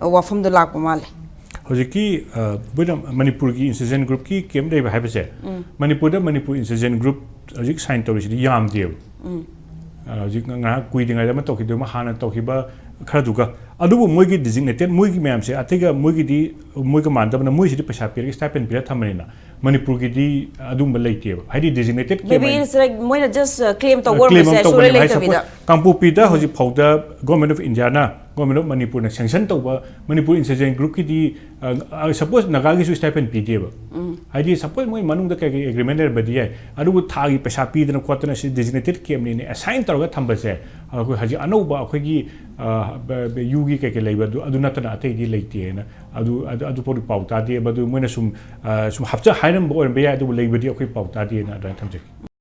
ꯋꯥꯐꯝꯗꯣ ꯂꯥꯛꯄ ꯃꯥꯜꯂꯦ꯫ ꯍꯧꯖꯤꯛꯀꯤ, ꯑ, ꯃꯣꯏꯅ ꯃꯅꯤꯄꯨꯔꯒꯤ ꯏꯟꯁꯔꯖꯦꯟ ꯒ꯭ꯔꯨꯞꯀꯤ ꯀꯦꯝ ꯂꯩꯕ ꯍꯥꯏꯕꯁꯦ, ꯃꯅꯤꯄꯨꯔꯗ ꯃꯅꯤꯄꯨꯔ ꯏꯟꯁꯔꯖꯦꯟ ꯒ꯭ꯔꯨꯞ ꯍꯧꯖꯤꯛ ꯁꯥꯏꯟ ꯇꯧꯔꯤꯁꯤꯗꯤ ꯌꯥꯝꯗꯦꯕ꯫ ꯍꯧꯖꯤꯛ ꯉꯥꯏꯍꯥꯛ ꯀꯨꯏꯗ꯭ꯔꯤꯉꯩꯗ ꯑꯃ ꯇꯧꯈꯤꯗꯣꯏ ꯑꯃ ꯍꯥꯟꯅ ꯇꯧꯈꯤꯕ ꯈꯔꯗꯨꯒ꯫ ꯑꯗꯨꯕꯨ ꯃꯣꯏꯒꯤ ꯗꯤꯖꯤꯒꯅꯦꯇꯦꯠ, ꯃꯣꯏꯒꯤ ꯃꯌꯥꯝꯁꯦ ꯑꯇꯩꯒ ꯃꯣꯏꯒꯤꯗꯤ, ꯃꯣꯏꯒ ꯃꯥꯟꯅꯗꯕꯅ, ꯃꯣꯏꯁꯤꯗꯤ ꯄꯩꯁꯥ ꯄꯤꯔꯒ ꯁ꯭ꯇꯥꯏꯄꯦꯟ ꯄꯤꯔꯒ ꯊꯝꯕꯅꯤꯅ, ꯃꯅꯤꯄꯨꯔꯒꯤꯗꯤ ꯑꯗꯨꯝꯕ ꯂꯩꯇꯦꯕ꯫ ꯍꯥꯏꯗꯤ ꯗꯤꯖꯤꯒꯅꯦꯇꯦꯠ maybe it's like ꯃꯣꯏꯅ just claim ꯇꯧꯕ ꯑꯣꯏꯔꯝꯕꯁꯦ ꯁꯨꯡꯂꯩ ꯂꯩꯇꯕꯤꯗ꯫ ꯀꯥꯡꯄꯣꯛꯄꯤꯗ ꯍꯧꯖꯤꯛ ꯐꯥꯎꯗ government of Indian, government of ꯃꯅꯤꯄꯨꯔꯅ ꯁꯦꯡꯁꯟ ꯇꯧꯕ ꯃꯅꯤꯄꯨꯔ ꯏꯟꯁꯔꯖꯦꯟ ꯒ꯭ꯔꯨꯞꯀꯤꯗꯤ, ꯁꯄꯣꯁ ꯅꯥꯒꯥꯒꯤꯁꯨ ꯁ꯭ꯇꯥꯏꯄꯦꯟ ꯄꯤꯗꯦꯕ꯫ ꯍꯥꯏꯗꯤ ꯁꯄꯣꯁ ꯃꯣꯏ ꯃꯅꯨꯡꯗ ꯀꯩ ꯀꯩ ꯑꯦꯒ꯭ꯔꯤꯃꯦꯟ ꯂꯩꯔꯝꯕꯗꯤ ꯌꯥꯏ, ꯑꯗꯨꯕꯨ ꯊꯥꯒꯤ ꯄꯩꯁꯥ ꯄꯤꯗꯅ ꯈꯣꯠꯇꯅ ꯁꯤ ꯗꯤꯖꯤꯒꯅꯦꯇꯦꯠ ꯀꯦꯝꯅꯤꯅ ꯑꯦꯁꯥꯏꯟ ꯇꯧꯔꯒ ꯊꯝꯕꯁꯦ, ꯑꯩꯈꯣꯏ ꯍꯧꯖꯤꯛ ꯑꯅꯧꯕ ꯑꯩꯈꯣꯏꯒꯤ ꯌꯨꯒꯤ ꯀꯩ ꯀꯩ ꯂꯩꯕ ꯑꯗꯨ, ꯑꯗꯨ ꯅꯠꯇꯅ ꯑꯇꯩꯗꯤ ꯂꯩꯇꯦꯅ꯫ ꯑꯗꯨ, ꯑꯗꯨ, ꯑꯗꯨꯐꯥꯎꯗꯤ ꯄꯥꯎ ꯇꯥꯗꯦ꯫ ꯑꯗꯨ ꯃꯣꯏꯅ ꯁꯨꯝ, ꯑ, ꯁꯨꯝ ꯍꯥꯞꯆ ꯍꯥꯏꯔꯝꯕ ꯑꯣꯏꯔꯝꯕ ꯌꯥꯏ, ꯑꯗꯨꯕꯨ ꯂꯩꯕꯗꯤ ꯑꯩꯈꯣꯏ ꯄꯥꯎ ꯇꯥꯗꯦꯅ ꯑꯗꯨꯃꯥꯏꯅ ꯊꯝꯖꯒꯦ꯫